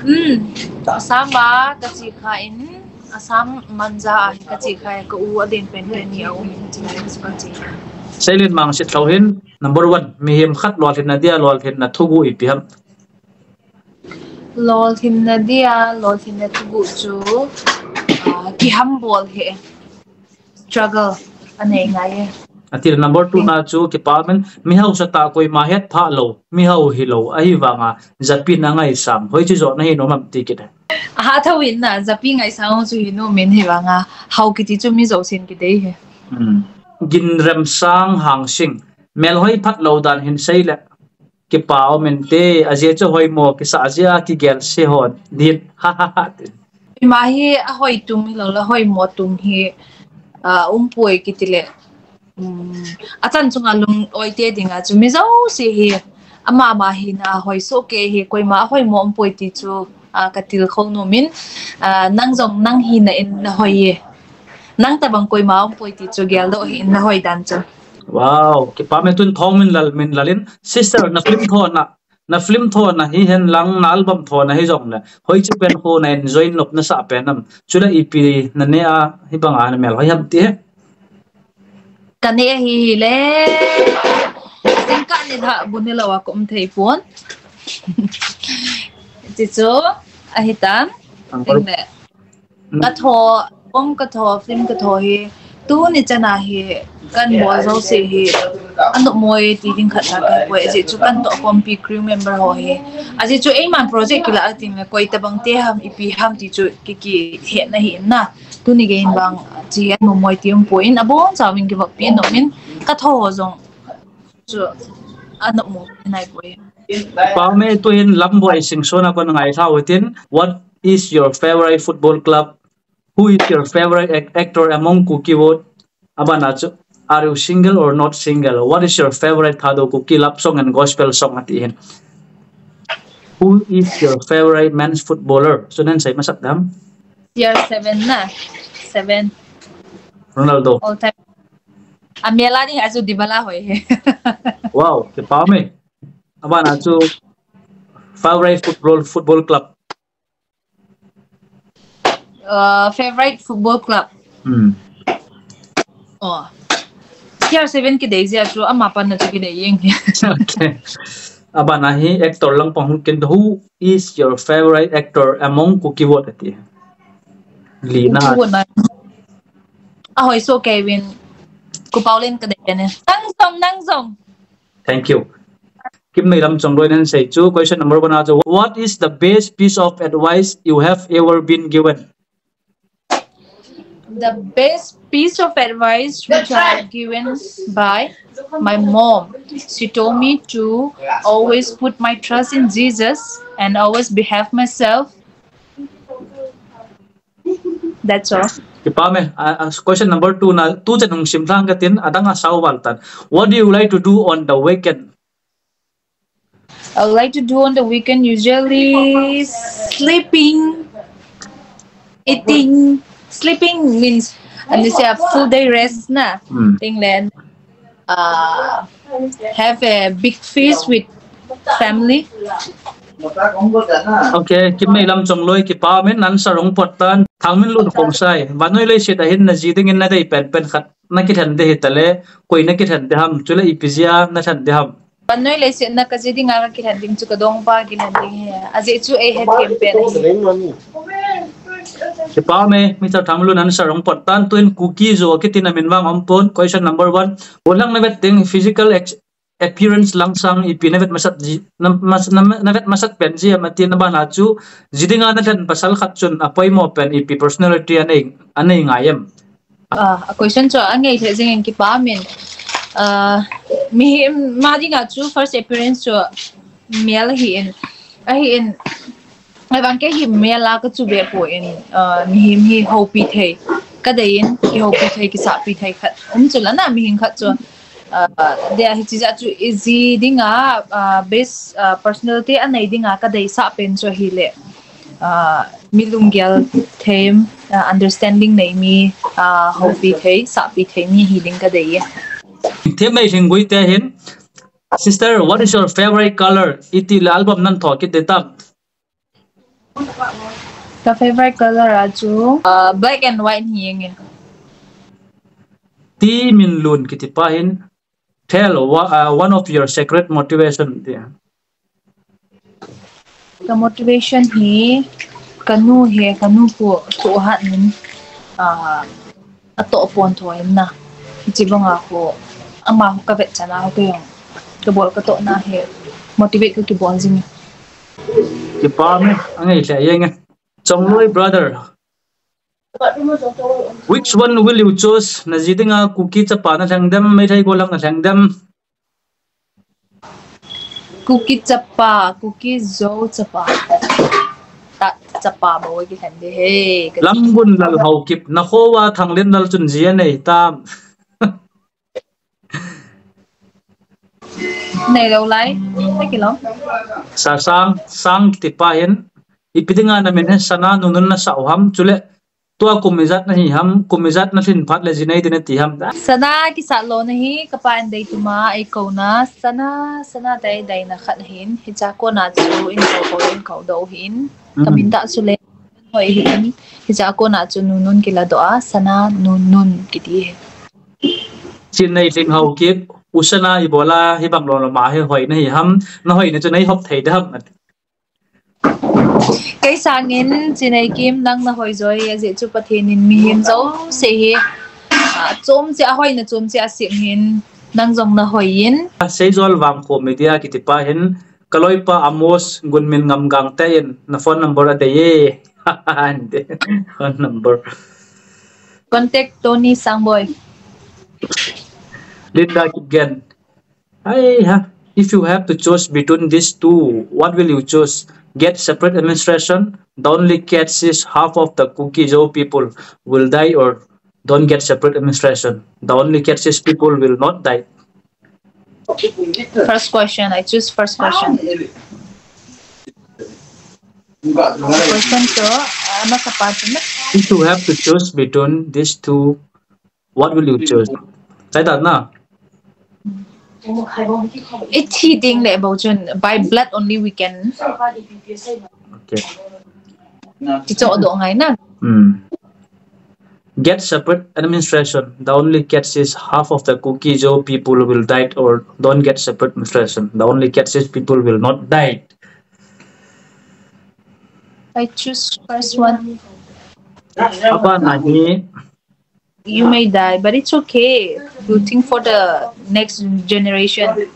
Hmm, Assam a ka chi kha in, Assam Manja a hi ka chi kha, ka u a din pen pen ni a um in chi ka chi. Seilen mang sit tho hin, number one, mihem khat lolhinna dia, lolhinna thugu ipi ham. Lolhinna dia, lolhinna thugu chu, ah, kihambol he. Struggle anei ngai e. Ati number two na chu kipa men, mi hausa ta koima het pha lo, mi hau hi lo, ahi vanga, japi na ngaisang, hoi chi jo na hi nom am ti kit e. Aha, thou in na, japi ngaisang chu hi nom in hi vanga, hau kiti chu mi jo sin kidei he. Hmm. Ginremsang Hangsing, melhoi phat lo dan hin sei le. Kipa um inte, ajeh chu hoimo kisa jeh a kigel se hon din. Ha, ha, ha, tin. Ima hi ahoi tum hi lo le, hoimo tum hi, ah, umpoi kiti le. Um, achan chunga lung-oi te dinga chu mi jouse hi, ama ma hina hoi soh kei hi, koima ahoimo umpoi ti chu, ah, ka tilkhou nom in, ah, nang jong nang hina in na hoi e. Nang tabang koima umpoi ti chu geldoh hi in na hoi dan chu. Wow, kipa me, tun thong min lal, min lal in. Sister, na film thona, na film thona hi hen lang, na album thona hi jong le, hoi chi pen ho na enjoy nop na sa pen am. Chule ipi na ne a, hi banga na melhoi ham ti he. Ka ne hi le. Sing ka ne tha bu ne lo a kom thei pon. Chi chu, ahi tan. Ang Ting le. Ka tho, pom ka tho, film ka tho hi, tuni chana hi, kan bol jouse hi, anop mo e ti ding khat la ka poi, ajeh chu kan toh pompi crew member ho hi. Ajeh chu eiman project kila a ting le, koi tabang te ham, ipi ham ti chu ki, kihetna hi in na. Tuni gei in vang, chi anop mo e ti um poi in, abon chauvin kivoppi nom in, ka tho jong. Chu, anop mo, nai poi. Pame, tuin Lamboi Singson a kon ngai thau tin, what is your favorite football club? Who is your favorite ac-, actor among Kuki Vote? Abana chu, are you single or not single? What is your favorite Thadou Kuki love song and gospel song ati hin? Who is your favorite men's footballer? So nen sei masat dam. C R seven na, seven. Ronaldo. All time. Amela ni achu Dybala hoi he. Wow, kipah me. Abana chu favorite football, football club. Uh, favorite football club. Hmm. Oh. C R seven kidei jia chu ama pan na chu kidei jeng hi. Okay. Abana hi actor lang pang hung kin, who is your favorite actor among Kuki Vote ati. Lina. Kuki Vote na. Ahoi so Kevin. Ku Paulen kadei ne. Nang jong, nang jong. Thank you. Kim Meilam Chongloi nan sei chu, question number one a chu, what is the best piece of advice you have ever been given? The best piece of advice which I have given by my mom. She told me to always put my trust in Jesus and always behave myself. That's all. Kipah me, a, a, question number two na, tu chan hung sim thang katin, adang a sao val tan. What do you like to do on the weekend? I would like to do on the weekend usually sleeping, eating. Sleeping means, and you say a full day rest na. Hmm. Thing then, uh, have a big feast with family. Okay, Kim Meilam Chongloi kipah me, answer hung pot tan, Thangminlun Khongsai. Vannoi leiset a hin na ji dingin na dei pen pen khat na kilhen de hi tale, koi na kilhen de ham, chule ipi jia na lhen de ham. Vannoi leiset na ka ji dinga ka kilhen ding chu ka dongpa kilhen ding hi. Ajeh chu ei hethem pen hi. Kipah me, Mister Thangminlun answer hung pot tan, tuin Kuki Zo kiti na min vang um pon. Question number one. Gollhang na vet ding physical ex-, appearance lang sang ipi na vet masat ji, na, mas, na, na vet masat pen ji em ati na bana chu, ji dinga na lhen pasal khat chun apoimo pen ipi personality anei, anei ngai em? Ah, a question chu angei thei jing in kipa min. Ah, mihem ma dinga chu first appearance chu male hi in, ahi in, Avang kei hi male a ka chu be poi, uh, mihem hi houpi thei ka dei in, kihoupi thei, kisahpi thei khat um chu la na, mihem khat chu, uh, dia hichi jat chu easy dinga, uh, base, uh, personality anei dinga ka deisah pen chu ahile, uh, mi lunggel thei, uh, understanding nei mi, uh, houpi thei, sahpi thei mi hi ding ka dei e. Themmeilhing Guite hin, sister, what is your favorite color? Iti le album nan tho kit de tam. Ka favorite color a chu, uh, black and white hi nge. Ti Min Lun kiti pa hin, tell wha-, uh, one of your secret motivation ti. Ka motivation hi, ka nu hi, ka nu pu, pu hat min, uh, atoh pon tho in na. Hichi banga ho, ama ho ka vet chana ho ka jong, ka bol ka toh na hi, motivate ka kibol jing. Kipa me, angei lheh jeng e. Chongloi brother. Which one will you choose? Na ji dinga Kuki chapa na lheng dem, Meitei gollhang na lheng dem? Kuki chapa, Kuki Zo chapa. Ta, chapa bou kilhen de he. Lamgun Lal Haokip, na khoa Thanglen Lal chun ji anei tam. Nei lou lai, nei kilou. Sa Sang, Sang kiti pa hin, ipi dinga na min hi Sana Nunun na sa u ham, chule tua kum ijat na hi ham, kum ijat na lhin phat le ji nei ding na ti ham da. Sana kisa lou na hi, ka pa in dei tuma, ei kou na, Sana, Sana dei dei na khat hin, hicha kona chu in kou kou in kou dou hin, ka min ta chu le hoi hin, hicha kona chu Nunun kila doh a, Sana Nunun kiti hi. Chinei Lhing Haokip, u Sana ibola, hi bang lou lou ma hi hoi na hi ham, na hoi na chu nei hop thei de ham. Kei sangin, Chinei Kim, nang na hoi joi, ajeh chu Pathen in mihem jouse hi, ah, chom che a hoi na chom che a sem hin, nang jong na hoi in. Seijol Vangkho Media kiti pa hin, ka loipa Amos Gunmin Ngamgang te in, na phone number a dei e. Phone number. Contact Tony Sangboi. Linda Kipgen. Ai ha, if you have to choose between these two, what will you choose? Get separate administration, the only catch is half of the Kuki Zo people will die, or don't get separate administration, the only catch is people will not die. First question, I choose first question. Question to, uh, masa pa chu na. If you have to choose between these two, what will you choose? Chai ta na? Ithi ding le bou chun, by blood only we can. Okay. Ti cho do ngai na. Hmm. Get separate administration. The only catch is half of the Kuki Zo people will die, or don't get separate administration. The only catch is people will not die. I choose first one. Apa na hi? You may die, but it's okay. You think for the next generation.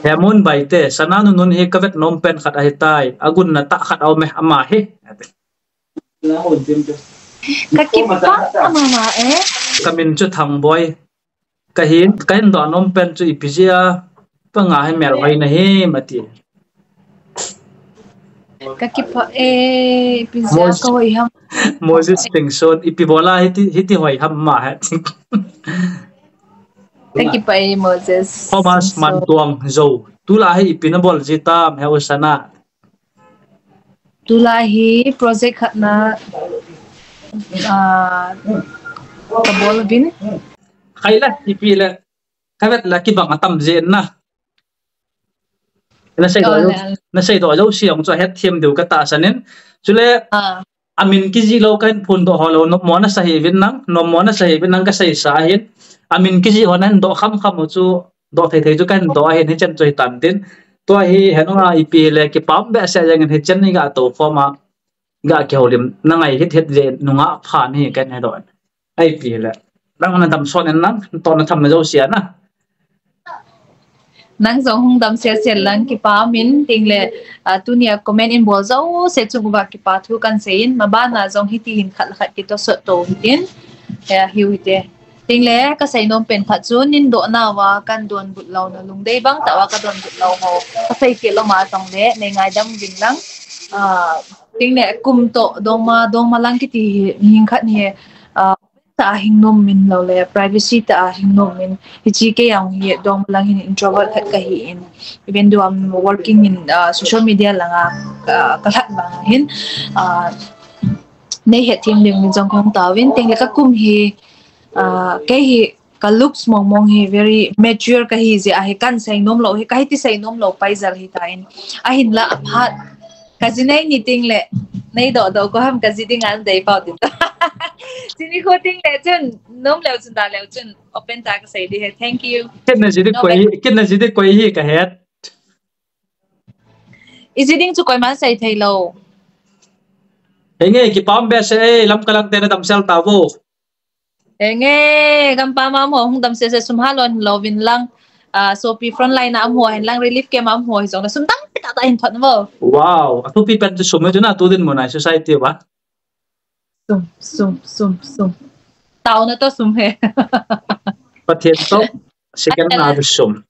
Hemun Baite, Sana Nunun hi ka vet nom pen khat ahi tai. Agun na ta khat a um e ama hi. Ka kipa ama ma e. Ka min chu Thangboi. Ka hin, ka hin doh nom pen chu ipi jeh a, pa nga hi mel hoi na hi mati. Ka kipa e, ipi jeh a ka hoi ham. Moses Tengson, ipi bola hiti, hiti hoi ham ma he. Ka kipa e, Moses Tengson. Thomas Mantuang Zo. Tulai hi ipi na bol ji tam he u Sana. Tulai hi project khat na, ah, ka bol uvin. Khai la, ipi le, ka vet la kibang atam jeng na. Na seidoh jou, na seidoh jouse jong chu ahet them diu ka tahsan in. Chule, ah, amin kijih lou ka hin phondoh ho lou, nommo na sa hih uvin nang, nommo na sa hih uvin nang ka seisa ahin. Amin kijih ho na hin doh kham kham u chu, doh thei thei chu ka hin doh ahin, hichan chu hitan tin. Tua hi, henu a ipi le kipah behseh jeng in hichan ni ga tou form a, ga kihoulim, na ngai hit hit jeh nungah phan hi ka hin he doh. Ipi le. Nang na damsot in nang, tohna tham na jouse a na. Nang jong hung dam sel sel lang kipa min ting le, ah, tunia comment in bol jouse chung uva kipa thu kan seiyin, mabana jong hiti hin khat le khat kitosot to hitin. Ya, hiu hite. Ting le, ka seinom pen khat chu, nin doh nauva kan donbut louna lungdei bang tah uva ka donbut lou ho ka sei kit lou ma jong le, nei ngaidam uvin lang. Ah, ting le, kum toh dongma, dongma lang kiti hi, hing khat hi, ah, tah a hing nom min lou le, privacy tah a hing nom min. Hiche kei jong hi dongma lang hin introvert khat kahin. Even though I'm working in, uh, social media langa, uh, ka lhat vang hin, uh, nei het them ding min jong kahung tauvin, ting le ka kum hi, uh, kei hi ka looks mong mong hi very mature kahi jeh a hi kan seinom lou hi, ka hiti seinom lou pai jal hitan. Ahinla aphat ka ji nei ni ting le, nei doh doh ko ham ka ji ding an dei pau tin. Chini ko ting le chun, nom leu chun da leu chun, open tah ka sei di he. Thank you. Kit na ji di koi, kit na ji di koi hi ka het. I ji ding chu koiman sei thei lou. Henge, kipah behseh e, Lamka lang te na damsel tauvo. Henge, gampam a um ho hung damsel sel, sum halou louvin lang. Ah, sopi frontline a um ho hin lang, relief camp a um ho hi jong le sum dang tah tah hin thot uvo. Wow, athupi pen chu sum e chu na, tu dinmun a society uva. Sum, sum, sum, sum. Taona toh sum he. Pathen toh, second na sum.